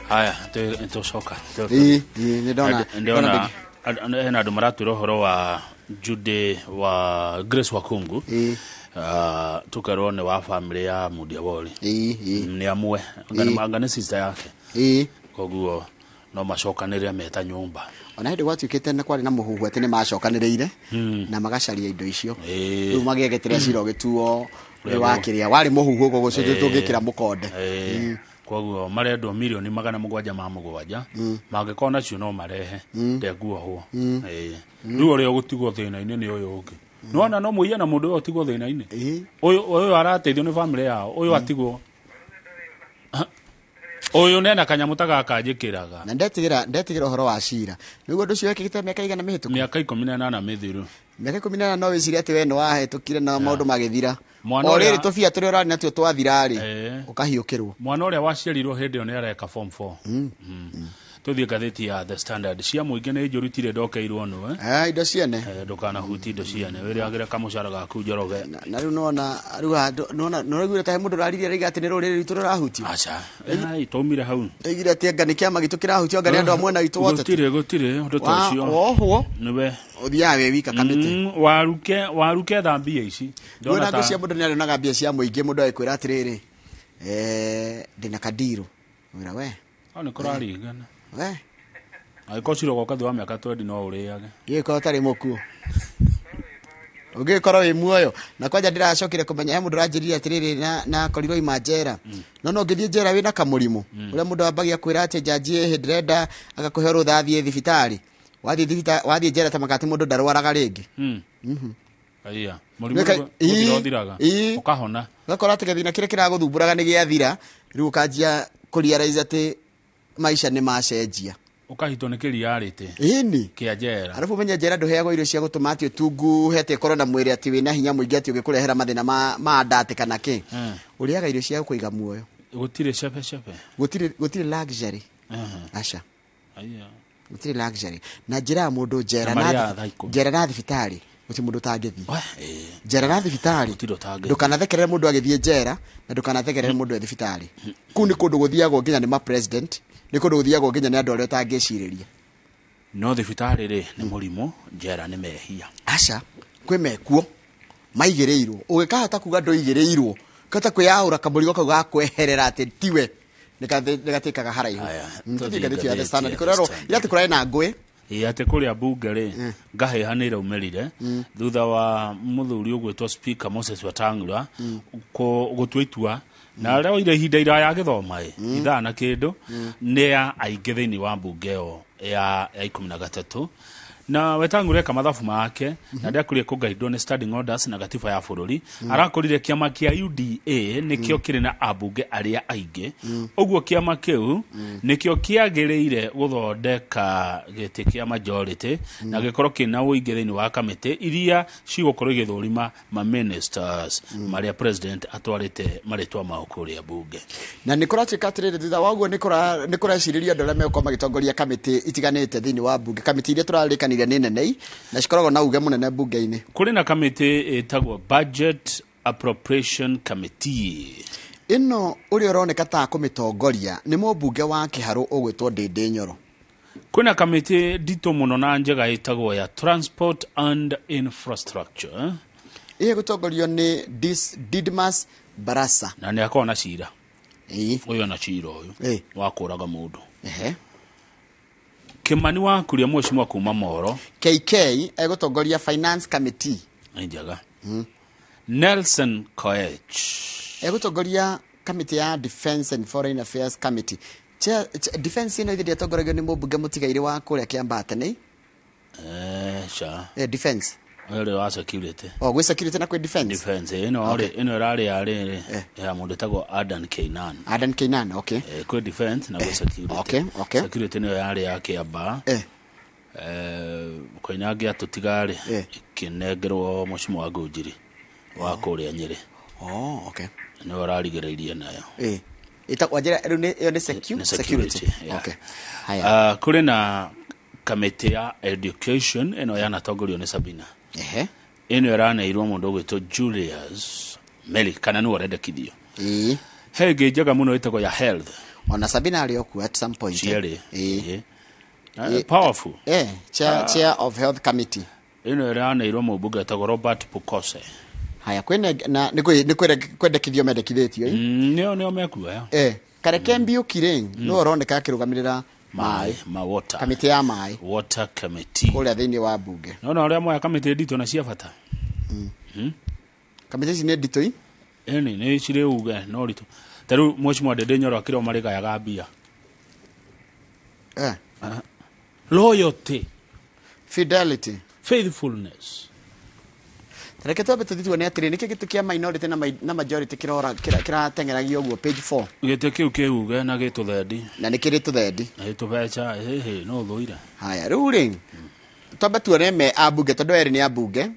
Haya, tũcoka. Ĩĩ, ĩĩ, nĩ ndona. Ndona hena andũ maratwĩra ũhoro wa Jude wa Grace Wakungu. Tukerwo nĩ wa family ya Mundia Woli. Nĩ amwe anga nĩ sister yake. Koguo no macokanĩrĩre meta nyũmba. Ona hĩndĩ gwatuĩkĩte nĩ kwarĩ na mũhuhu atĩ nĩ macokanĩrĩire na magacaria indo icio. Rĩu magĩegeterera cira ũgĩtuo nĩ wakĩrĩa warĩ mũhuhu ũguo gũcio tũngĩkĩra mũkonde. Koguo marendwo mirioni 707 mangĩkorwo nacio no marehe ndenguohwo. Rĩu ũrĩa ũgũtigwo thĩna-inĩ nĩ ũyũ ũngĩ. Nĩwona no mũiye na mũndũ ũyũ ũtigwo thĩna-inĩ. Ũyũ arateithio nĩ family yao, ũyũ atigwo. Ũyũ nena kanyamũ ta gaka njĩkĩraga. Na ndetigĩra ũhoro wa cira. Nĩguo ũndũ ũcio wekĩkĩte mĩaka igana mĩhĩtũku? Mĩaka 18 mĩthiru. Mĩaka 18 no wĩcirie atĩ we nĩ wahĩtũkire na maũndũ magĩthira. O rĩrĩ tũbia tũrĩa ũrarĩ natuo twathira rĩ, ũkahiũkĩrwo. Mwana ũrĩa waciarirwo hĩndĩ ĩyo nĩ areka form 4. Tũthiĩ ngathĩti ya The Standard. Cia mũingĩ nĩ njũru itirĩ ndokeirwo nũwe. Indo ciene. Ndũkanahutie indo ciene. Wĩrĩagĩre kamũcara gaku Njoroge. Na rĩu nĩwona rĩu nĩwona nĩũraiguire ta he mũndũ ũraririe arauga atĩ nĩ rũrĩrĩ rwitũ rũrahutio. Aca. Twaumire hau. Oigire atĩ anga nĩ kĩama gitũ kĩrahutio anga nĩ andũ a mwena witũ wote. Gũtirĩ ũndũ ta ũcio. Wohwo. Nĩwe. Ũthiaga wĩ wika kamĩtĩ. Waruke thambia ici. Ndona ngũcia mũndũ nĩarĩonaga mbia cia mũingĩ mũndũ agĩkwĩra atĩrĩrĩ, ndĩna kadiro. Wĩra we. Hau nĩ kũraringana. We. Angĩkorwo cira ũgoka thutha wa mĩaka 20 no ũrĩage. Ũngĩgĩkorwo ũtarĩ mũkuũ. Ũngĩgĩkorwo wĩ muoyo. Na kwanja ndĩracokire kũmenya he mũndũ ũranjĩrire atĩrĩrĩ na akorirwo ima njera. No no ũngĩthiĩ njera wĩna kamũrimũ. Ũrĩa mũndũ ambagia kwĩra atĩ njanji ĩhĩ ndĩrenda agakũhe rũtha athiĩ thibitarĩ. Wathiĩ thibitarĩ, wathiĩ njera ta makati mũndũ ndarwaraga rĩngĩ. Aya, mũrimũ gũthira ũthiraga. Ũkahona. Ũgakora atĩ gĩthina kĩrĩa kĩragũthumbũraga nĩ gĩathira, rĩu ũkanjia kũrealize atĩ maisha nĩ macenjia. Ũkahitwo nĩ kĩriarĩtĩ. Ĩni. Kĩa njera. Arabu ũmenye njera ndũheagwo irio cia gũtũma atĩ ũtunguhe atĩ ĩkorwo na mwĩrĩ atĩ wĩna hinya mũingĩ atĩ ũngĩkũrehera mathĩna ma nda atĩ kana kĩ. Ũrĩaga irio cia kũiga muoyo. Gũtirĩ cebe cebe. Gũtirĩ luxury. Aca. Aya. Gũtirĩ luxury. Na njĩra ya mũndũ njera na njera na thibitarĩ gũtirĩ mũndũ ũtangĩthiĩ. Njera na thibitarĩ. Ndũkanathekerere mũndũ agĩthiĩ njera na ndũkanathekerere mũndũ e thibitarĩ. Kũu nĩ kũndũ gũthiagwo nginya nĩ ma president, nĩ kũndũ gũthiagwo nginya nĩ andũ arĩa ũtangĩcirĩria. No thibitarĩ rĩ nĩ mũrimũ, njera nĩ mehia. Aca, kwĩ mekuo maigĩrĩirwo. Ũngĩkahota kuga ndũigĩrĩirwo, ũkahota kwĩyaũra kamũrigo kau ga kweherera atĩ tiwe, nĩgatuĩkaga haraihu. Tũthiĩ ngathĩti ya The Standard. Kũrerwo, ira atĩ kũrarĩ na ngũĩ. Ĩĩ, atĩ kũrĩa mbunge rĩ, ngahĩha nĩ iraumĩrire thutha wa mũthuri ũgwĩtwo Speaker Moses Wetang'ula gũtua itua na aroire ihinda iraya agĩthoma ĩ, ithaa na kĩndũ, nĩ ya aingĩ thĩinĩ wa mbunge ĩyo ya 13 Na Wetangula eka mathabu make na ndĩakorire kũgaidwo nĩ standing orders na gatiba ya bũrũri. Arakorire kĩama kĩa UDA nĩkĩo kĩrĩ na ambunge arĩa aingĩ, ũguo kĩama kĩu nĩkĩo kĩagĩrĩire gũthondeka gĩtĩ kĩa majority na gĩkorwo kĩna ũingĩ thĩinĩ wa kamĩtĩ iria cigũkorwo igĩthũrima ma ministers marĩa president atwarĩte marĩtwa mao kũrĩa bunge. Na nä kå ratuä ka atä rä rä thutha wa guo nä kå recirĩrio andå arä a megũkorwo magĩtongoria kamĩtĩ itiganĩte thĩinĩ wa mbunge. Kamĩtĩ iria tũrarĩkanire nĩ nenei na cikoragwo na uge mũnene mbunge-inĩ. Kũrĩ na kamĩtĩ ĩtagwo Budget Appropriation Committee. Ĩno ũrĩa ũroneka ta kũmĩtongoria nĩ mũmbunge wa Kĩharũ ũgwĩtwo Ndĩndĩ Nyoro. Kwĩna kamĩtĩ nditũ mũno na njega ĩtagwo ya Transport and Infrastructure. Ĩĩ gũtongorio nĩ Didmas Barasa. Na nĩ akoragwo na cira. Ũyũ na cira ũyũ wa kũraga mũndũ. Kimani wa Kuria mheshimiwa kuma Moro. KK egũtongoria Finance Committee. Nĩ njega. Nelson Koech egũtongoria kamĩtĩ ya Defense and Foreign Affairs Committee. Defense ĩno ithe ndĩatongoragio nĩ mũmbunge mũtigairĩ wa kũrĩa Kĩambaa tene. Ca. Defense. Ũyũ wa security. O gwĩ security na kwĩ defense. Defense ĩno rĩ, ĩno ĩrarĩ ya rĩrĩ ya mũndũ ĩtagwo Adan Keynan. Adan Keynan, okay. Kwĩ defense na gwĩ security. Okay, okay. Security nĩyo yarĩ ya Kĩambaa. Koinange atũtiga rĩ, ĩkĩnengerwo mũcimo wa Ngunjiri wa kũrĩa Nyĩrĩ. Oh, okay. Nĩwe ũrarigĩrĩirie nayo. Ĩtagwo njĩra rĩu ĩyo nĩ security. Okay. Haya. Kũrĩ na kamĩtĩ ya education ĩno yanatongorio nĩ Sabina. Ĩno ĩraneirwo mũndũ ũgwĩtwo Julius Meli kana nĩwe ũrendekithio. He ĩngĩ njega mũno ĩtagwo ya health. Ona Sabina arĩ o kuo at some point. Cierĩ. Powerful. Chair of Health Committee. Ĩno ĩraneirwo mũmbunge etagwo Robert Pukose. Haya, kwĩna na nĩ kwendekithio mendekithĩtio. Nĩo nĩo mekuoya. Kareke Mbiuki rĩ, nĩwe ũroneka akĩrũgamĩrĩra maĩ, ma water. Kamĩtĩ ya maĩ. Water Committee. Kũrĩa thĩinĩ wa mbunge. No na ũrĩa moya kamĩtĩ nditũ na cia bata. Kamĩtĩ ici nĩ nditũ i? Ĩni, nĩ cirĩ uge no ritũ. Ta rĩu mheshimiwa Ndĩndĩ Nyoro akĩrwo marĩgayaga mbia. Loyalty. Fidelity. Faithfulness. Reke twambe tũthiĩ tuone atĩrĩ nĩkĩ gĩtĩ kĩa minority na majority kĩrora kĩrateng'eragio ũguo page 4. Gĩtĩ kĩu kĩuge na gĩtũthendi. Na nĩ kĩrĩ tũthendi. Na gĩtũbeca hĩhĩ no ũthũire. Haya rĩu rĩ twambe tuone me ambunge tondũ erĩ nĩ ambunge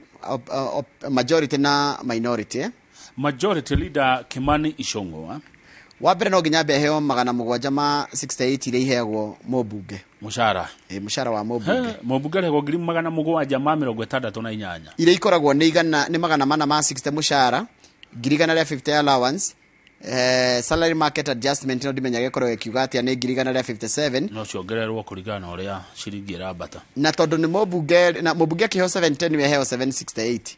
majority na minority. Majority leader Kimani Ichung'wa. Wa mbere no nginya ambe aheo 768 iria iheagwo mũmbunge. Mũcara. Mũcara wa mũmbunge. Mũmbunge arĩhagwo 768. Iria ikoragwo nĩ igana nĩ 460 mũcara, 150 allowance, salary market adjustment no ndimenya gĩkorwo ĩkiuga atĩa nĩ 157. No ciongererwo kũringana na ũrĩa ciringi ĩrambata. Na tondũ nĩ mũmbunge na mũmbunge akĩheo 710 we aheo 768.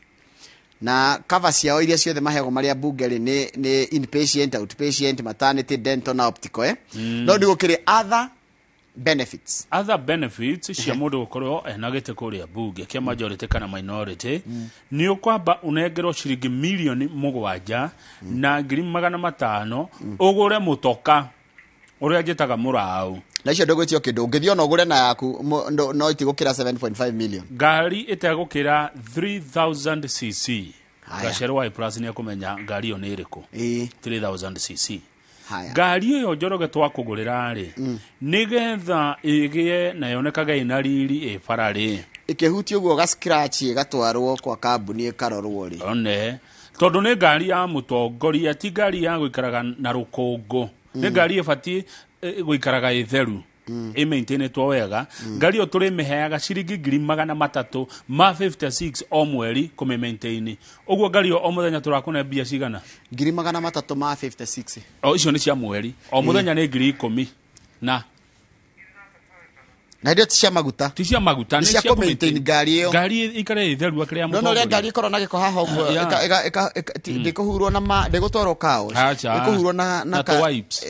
Na cover ciao iria ciothe maheagwo marĩa mbunge rĩ nĩ inpatient, outpatient, maternity, dental na optical. No nĩ gũkĩrĩ other benefits. Other benefits cia mũndũ gũkorwo ena gĩtĩ kũrĩa mbunge kĩa majority kana minority nĩ ũkwamba ũnengerwo ciringi 7,500,000 na 500,000 ũgũre mũtoka ũrĩa njĩtaga mũrau. Na icio ndũgwĩtio kĩndũ ũngĩthiĩ ona ũgũre na yaku no itigũkĩra 7.5 million. Ngari ĩtegũkĩra 3000 cc. Gacerwo wa plus nĩ akũmenya ngari ĩyo nĩ ĩrĩkũ. 3000 cc. Ngari ĩyo Njoroge twakũgũrĩra rĩ nĩgetha ĩgĩe na yonekage ĩna riri ĩ bara rĩ ĩkĩhutio ũguo ga scratch ĩgatwarwo kwa kambuni ĩkarorwo rĩ. One tondũ nĩ ngari ya mũtongoria ti ngari ya gũikaraga na rũkũngũ. Nĩ ngari ĩbatiĩ gũikaraga ĩtheru ĩ maintainĩtwo wega. Ngari ĩyo tũrĩmĩheaga ciringi 356 o mweri kũmĩ maintain. Ũguo ngari ĩyo o mũthenya tũrakũne mbia cigana? 356. O icio nĩ cia mweri. O mũthenya nĩ 10,000 na na irio ti cia maguta. Ti cia maguta, nĩ cia kũ maintain ngari ĩyo. Ngari ikare ĩtheru akĩrĩa mũtongoria. No ũrĩa ngari ĩkorwo na gĩko haha ũguo ndĩkũhurwo na ndĩgũtwarwo car wash. Ĩkũhurwo na wipes.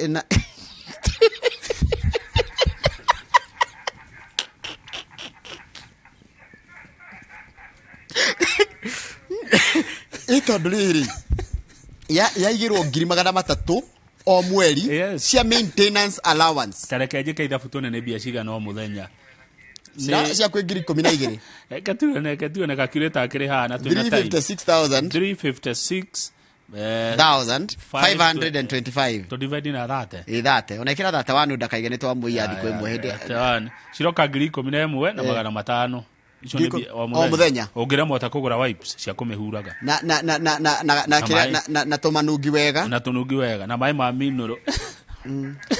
Tondũ rĩrĩ yaigĩrwo 300,000 o mweri cia maintenance allowance. Tareke njĩke ithabu tuone nĩ mbia cigana o mũthenya. Ciaku 12,000. Katuone calculator akĩrĩ haha na twĩna time. 356,000. 356 525. To divide na 30. Ĩ 30. Ona ĩkĩra 31 ndakaige nĩ twamũiya thikũ ĩmwe hĩndĩ. 31. Ciroka 11,500. Icio nĩ O mũthenya. Ũngĩremwo ta kũgũra wipes cia kũmĩhuraga. Na na na na na na na kĩrĩa na na tũmanungi wega. Na tũnungi wega na maĩ ma minũrũ.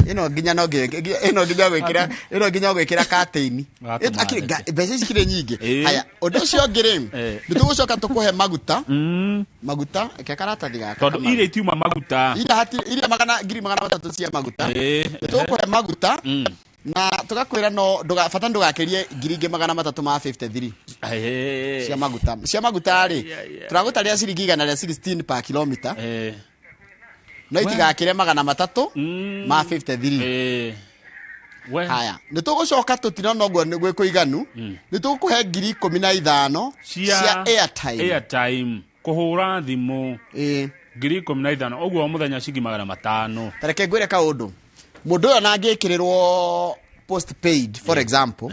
Ĩno nginya no ĩno nginya gwĩkĩra ĩno nginya gwĩkĩra curtain. Akiri mbeca ici kirĩ nyingĩ. Haya, ũndũ ũcio ũngĩ rĩ, nĩ tũgũcoka tũkũhe maguta. Maguta, ke karatathi gaka. Tondũ iria itiuma maguta. Iria 300,000 cia maguta. Nĩ tũgũkũhe maguta. Na tugakwira no bata ndugakirie 353 cia maguta. Cia maguta ri turagutaria ciringi 116 per kilometer. No itigakire 353. Haya, nitugucoka tutirona uguo ni gwikuiganu, nitugukuhe 15,000 cia airtime. Airtime kuhura thimu. 15,000 uguo muthenya ciringi 500. Tareke ngwire kaundu. Mundu uyu na angikirirwo postpaid for example,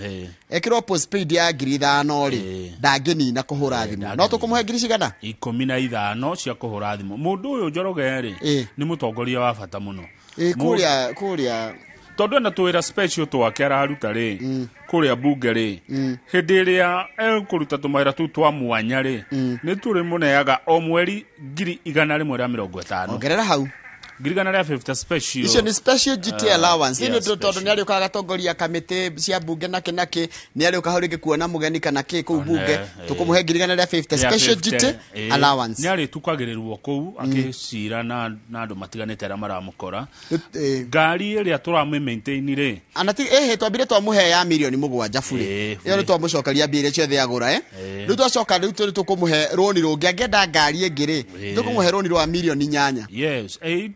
ekirwo postpaid ya 5,000 ri ndangĩnina kũhũra thimũ. No tũkũmũhe ngiri cigana? 15 cia kũhũra thimũ. Mũndũ ũyũ Njoroge rĩ nĩ mũtongoria wa bata mũno. Kũrĩa tondũ ena twĩra special twake araruta rĩ kũrĩa bunge rĩ hĩndĩ ĩrĩa ekũruta tũmawĩra tũu twa mwanya rĩ nĩ tũrĩmũneaga o mweri 150. Ongerera hau 150 special. Icio ni special GT allowance. Ino tondu ni ariukaga gatongoria kamĩtĩ cia bunge nake nake ni ariuka hau rĩngĩ kuona mũgeni kana kĩ kũu bunge tukumuhe 150 special GT allowance. Ni arĩtukagĩrĩrwo kũu akĩcira na andũ matiganĩte arĩa maramũkora. Ngari ĩrĩa tũramĩ maintain rĩ anati twambire twamũhe ya 7 milioni burĩ. Ĩyo nĩ twamũcokeria mbia iria ciothe agũra Rĩu twacoka rĩu tũkũmũhe rũni rũngĩ angĩenda ngari ĩngĩ rĩ tũkũmũhe rũni rwa 8 milioni. Yes, 8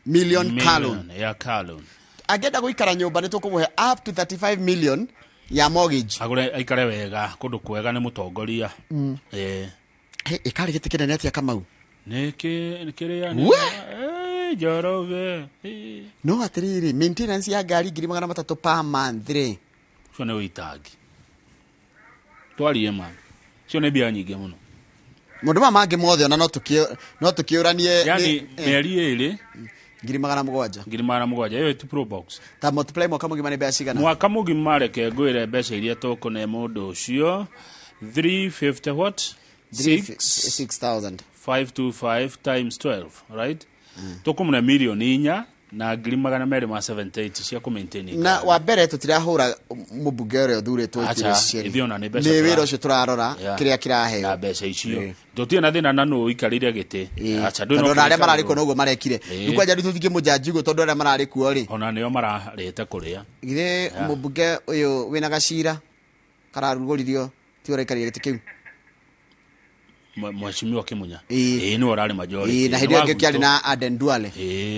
million car loan. Ya car loan. Angĩenda gũikara nyũmba nĩ tũkũmũhe up to 35 million ya mortgage. Agũre aikare wega kũndũ kwega nĩ mũtongoria. Ĩkarĩ gĩtĩ kĩnene atĩa Kamau? Nĩ kĩrĩa nĩ Njoroge. No atĩrĩrĩ, maintenance ya ngari 300,000 per month rĩ. Ũcio nĩ ũitangi. Twarie ma. Ũcio nĩ mbia nyingĩ mũno. Maũndũ maya mangĩ mothe ona no tũkĩũranie. Yani mĩeri ĩrĩ 700,000. 700,000 ĩyo ti pro box. Ta multiply mwaka mũgima nĩ mbeca cigana? Mwaka mũgima reke ngwĩre mbeca iria tũkũne mũndũ ũcio 350 what? 6,000. 525 times 12, right? Tũkũmũne 4 milioni na 278 cia kũ-maintain. Na wa mbere tũtirahũra mũmbunge ũrĩa ũthurĩtwo itĩrĩ. Nĩ wĩra ũcio tũrarora kĩrĩa kĩraheo. Na mbeca icio. Tũtirĩ na thĩna na nũ ũikarĩire gĩtĩ. Acha ndũ no arĩa mararĩ kuo noguo marekire. Rĩu kwanja rĩu tũtingĩmũnjanji ũguo tondũ arĩa mararĩ kuo rĩ. Ona nĩo mararĩte kũrĩa. Githĩ mũmbunge ũyũ wĩna gacira kararugũririo ti ũraikarĩire gĩtĩ kĩu? Mheshimiwa Kimunya. Nĩ ũrarĩ majority. Na hĩndĩ ĩyo kĩarĩ na Aden Duale.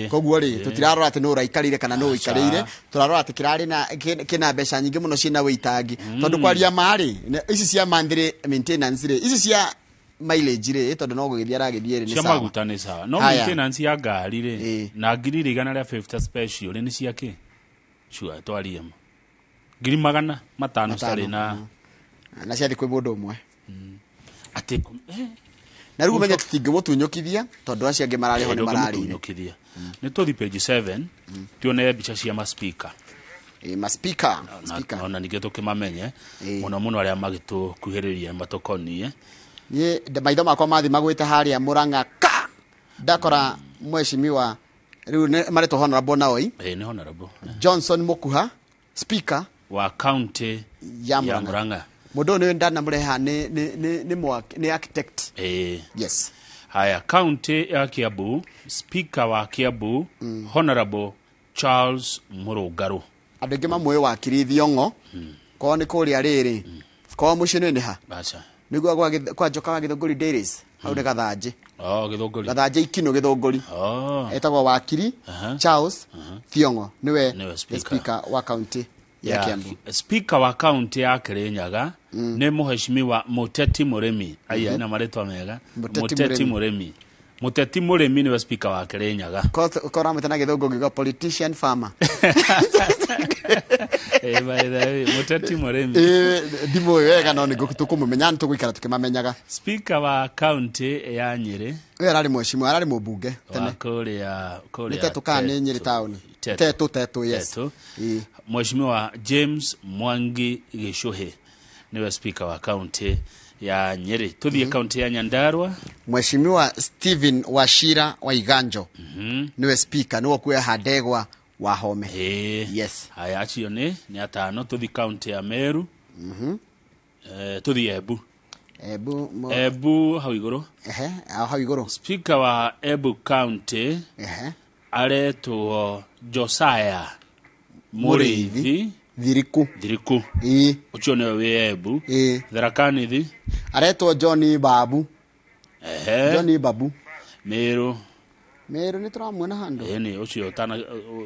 Koguo rĩ tũtirarora atĩ nũ ũraikarĩire kana nũ ũikarĩire, tũrarora atĩ kĩrarĩ na kĩna mbeca nyingĩ mũno ciĩna wĩitangi. Tondũ kwaria ma rĩ, ici cia monthly maintenance rĩ, ici cia mileage rĩ, tondũ no gũgĩthiĩ aragĩthiĩ rĩ nĩ sawa. Cia maguta nĩ sawa. No maintenance ya ngari rĩ na 150 special rĩ nĩ cia kĩ? Sure, twarie ma. 500,000 citarĩ na na ciathiĩ kwĩ mũndũ ũmwe. Ati na rĩu menye tũtingĩmũtunyũkithia tondũ acio angĩ mararĩ ho nĩ mararĩire. Nĩ tũthiĩ page 7 tuone mbica cia ma-speaker. Ma-speaker. Ona ningĩ tũkĩmamenye mũno mũno arĩa magĩtũkuhĩrĩria matũkonie. Niĩ maitho makwa mathiĩ magwĩte harĩa Murang'a ka ndakora mheshimiwa rĩu marĩtwo honorable naoi. Nĩ honorable. Johnson Mukuha speaker wa county ya Murang'a. Mũndũ ũyũ ndanamũreha nĩ architect. Yes. Haya, county ya Kiambu, speaker wa Kiambu, Honorable Charles Mũrũngarũ. Andũ aingĩ mamũĩ wakiri Thiong'o. Kwao nĩ kũrĩa rĩrĩ. Kwao mũciĩ nĩ ha? Aca. Nĩguo kwa Njoka wa Gĩthũngũri Dairies. Hau nĩ Gathanjĩ. Gĩthũngũri. Gathanjĩ Ikinũ Gĩthũngũri. Etagwo wakiri Charles Thiong'o nĩwe speaker wa county ya Kiambu. Speaker wa county ya Kirinyaga nĩ mheshimiwa Muteti Mũrĩmi. Aya na marĩtwa mega. Muteti Mũrĩmi. Mũteti Mũrĩmi nĩwe speaker wa Kĩrĩnyaga. Koramwĩta na gĩthũngũ ngiuga politician farmer. Eh, by the way, Mũteti Mũrĩmi. Ndimũĩ wega no nĩ tũkũmũmenya, nĩ tũgũikara tũkĩmamenyaga. Speaker wa county ya Nyĩrĩ. Ũyũ ararĩ mheshimiwa, ararĩ mũmbunge wa tene. Kũrĩa Nĩ Tetũ kana nĩ Nyĩrĩ taũni? Tetũ. Tetũ, Tetũ, yes. Tetũ. Mheshimiwa James Mwangi Gĩcũhĩ nĩwe speaker wa county ya Nyĩrĩ. Tũthiĩ county ya Nyandarua. Mheshimiwa Stephen Wachira Waiganjo nĩwe speaker, nĩwe kuoya handegwa wa Home. Yes. Haya, acio nĩ atano. Tũthiĩ county ya Meru. Tũthiĩ Embu. Embu Embu hau igũrũ. Ehe, hau igũrũ. Speaker wa Embu county aretwo Josiah Mũrĩithi Thiriku. Thiriku. Ũcio nĩwe wĩ Embu. Tharaka Nithi. Aretwo John Babu. John Babu. Meru. Meru nĩ tũramuona handũ. Ĩni ũcio ũtana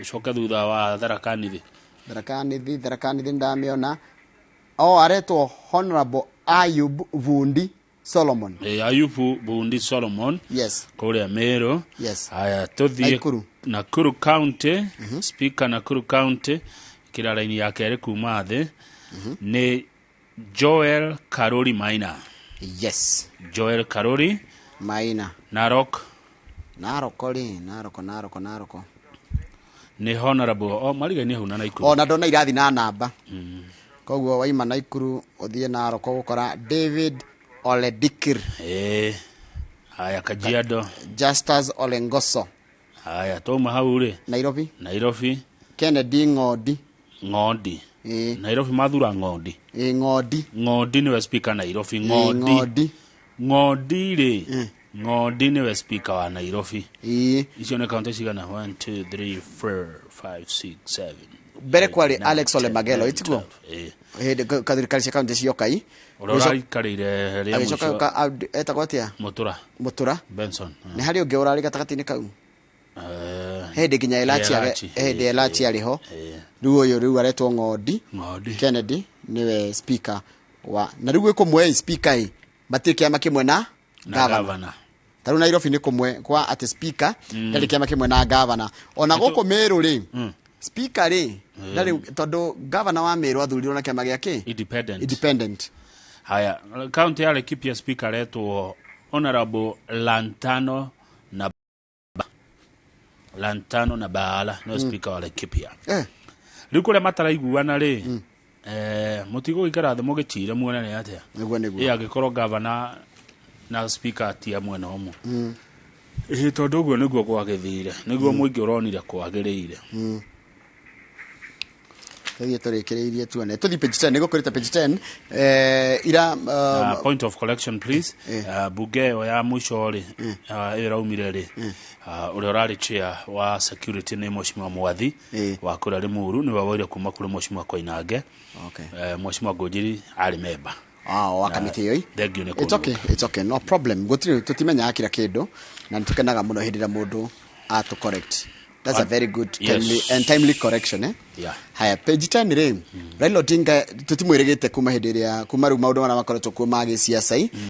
ũcoke thutha wa Tharaka Nithi. Tharaka Nithi, Tharaka Nithi ndamĩona. Oh, aretwo Honorable Ayub Vundi Solomon. Ayubu Bundi Solomon. Yes. Kũrĩa Meru. Yes. Haya, tũthiĩ Nakuru. Nakuru County. Speaker Nakuru County kĩra raini ya kerĩ kuma thĩ nĩ Joel Karori Maina. Yes. Joel Karori Maina. Narok. Narok rĩ, Narok, Narok, Narok. Nĩ honorable o marigainie hau na Nakuru. Ona ndona irathi na namba. Koguo waima Nakuru ũthiĩ Narok ũgũkora David Oledikir. Haya, Kajiado. Justus Olengoso. Haya, twauma hau rĩ. Nairobi. Nairobi. Kennedy Ng'ondi. Ng'ondi. Nairobi mathura Ng'ondi. Ng'ondi. Ng'ondi nĩwe speaker Nairobi. Ng'ondi. Ng'ondi. Ng'ondi rĩ. Ng'ondi nĩwe speaker wa Nairobi. Icio nĩ kaunti cigana? 1 2 3 4 5 6 7. Mbere kwarĩ Alex Ole Magelo, ĩtiguo? Hĩndĩ thirikari cia kaunti cioka i. Ũrĩa ũraikarĩire rĩa Agĩcoka mũico. Etagwo atĩa? Mũtura. Mũtura. Benson. Nĩ harĩ ũngĩ ũrarĩ gatagatĩ-inĩ kau. Hĩndĩ nginya Elachi Elachi, hĩndĩ Elachi arĩ ho. Rĩu ũyũ rĩu aretwo Ng'ondi. Ng'ondi. Kennedy nĩwe speaker wa na rĩu gwĩ kũmwe speaker ĩ matirĩ kĩama kĩmwe na Na governor. governor. Ta rĩu Nairobi nĩ kũmwe kwa atĩ speaker ndarĩ kĩama kĩmwe na governor. Ona gũkũ Meru rĩ, speaker rĩ ndarĩ, tondũ governor wa Meru athurirwo na kĩama gĩa kĩ? Independent. Independent. Haya, kaunti ya Laikipia speaker aretwo Honorable Lantano na Baala no speaker wa Laikipia. Rĩu kũrĩa mataraiguana rĩ, mũtigũgĩikara thĩ mũgĩcire muone nĩ atĩa. Nĩguo, nĩguo. Ĩ angĩkorwo governor na speaker ti a mwena ũmwe. Ĩ tondũ ũguo nĩguo gwagĩthire, nĩguo mũingĩ ũronire kwagĩrĩire. Tũthiĩ tũrĩkĩrĩirie tuone. Tũthiĩ page 10, nĩgũkũrĩte page 10. Ira Point of collection please. Bunge ĩyo ya mũico rĩ, ĩyo ĩraumire rĩ, ũrĩa ũrarĩ chair wa security nĩ Mheshimiwa Mwathi wa kũrĩa Limuru, nĩwe woire kuma kũrĩ Mheshimiwa Koinange. Mheshimiwa Ngũnjiri arĩ member. Ah, wa kamĩtĩ ĩyo. Thank you nĩ It's okay, it's okay, no problem. Gũtirĩ tũtimenyaga kila kĩndũ na nĩtũkenaga mũno hĩndĩ ĩrĩa mũndũ atũ correct. That's a very good timely and timely correction, eh? Yeah. Haya, page 10 rĩ, Raila Odinga tũtimwĩrĩgĩte kuma hĩndĩ ĩrĩa kuma rĩu maũndũ marĩa makoretwo kuo ma gĩciaca.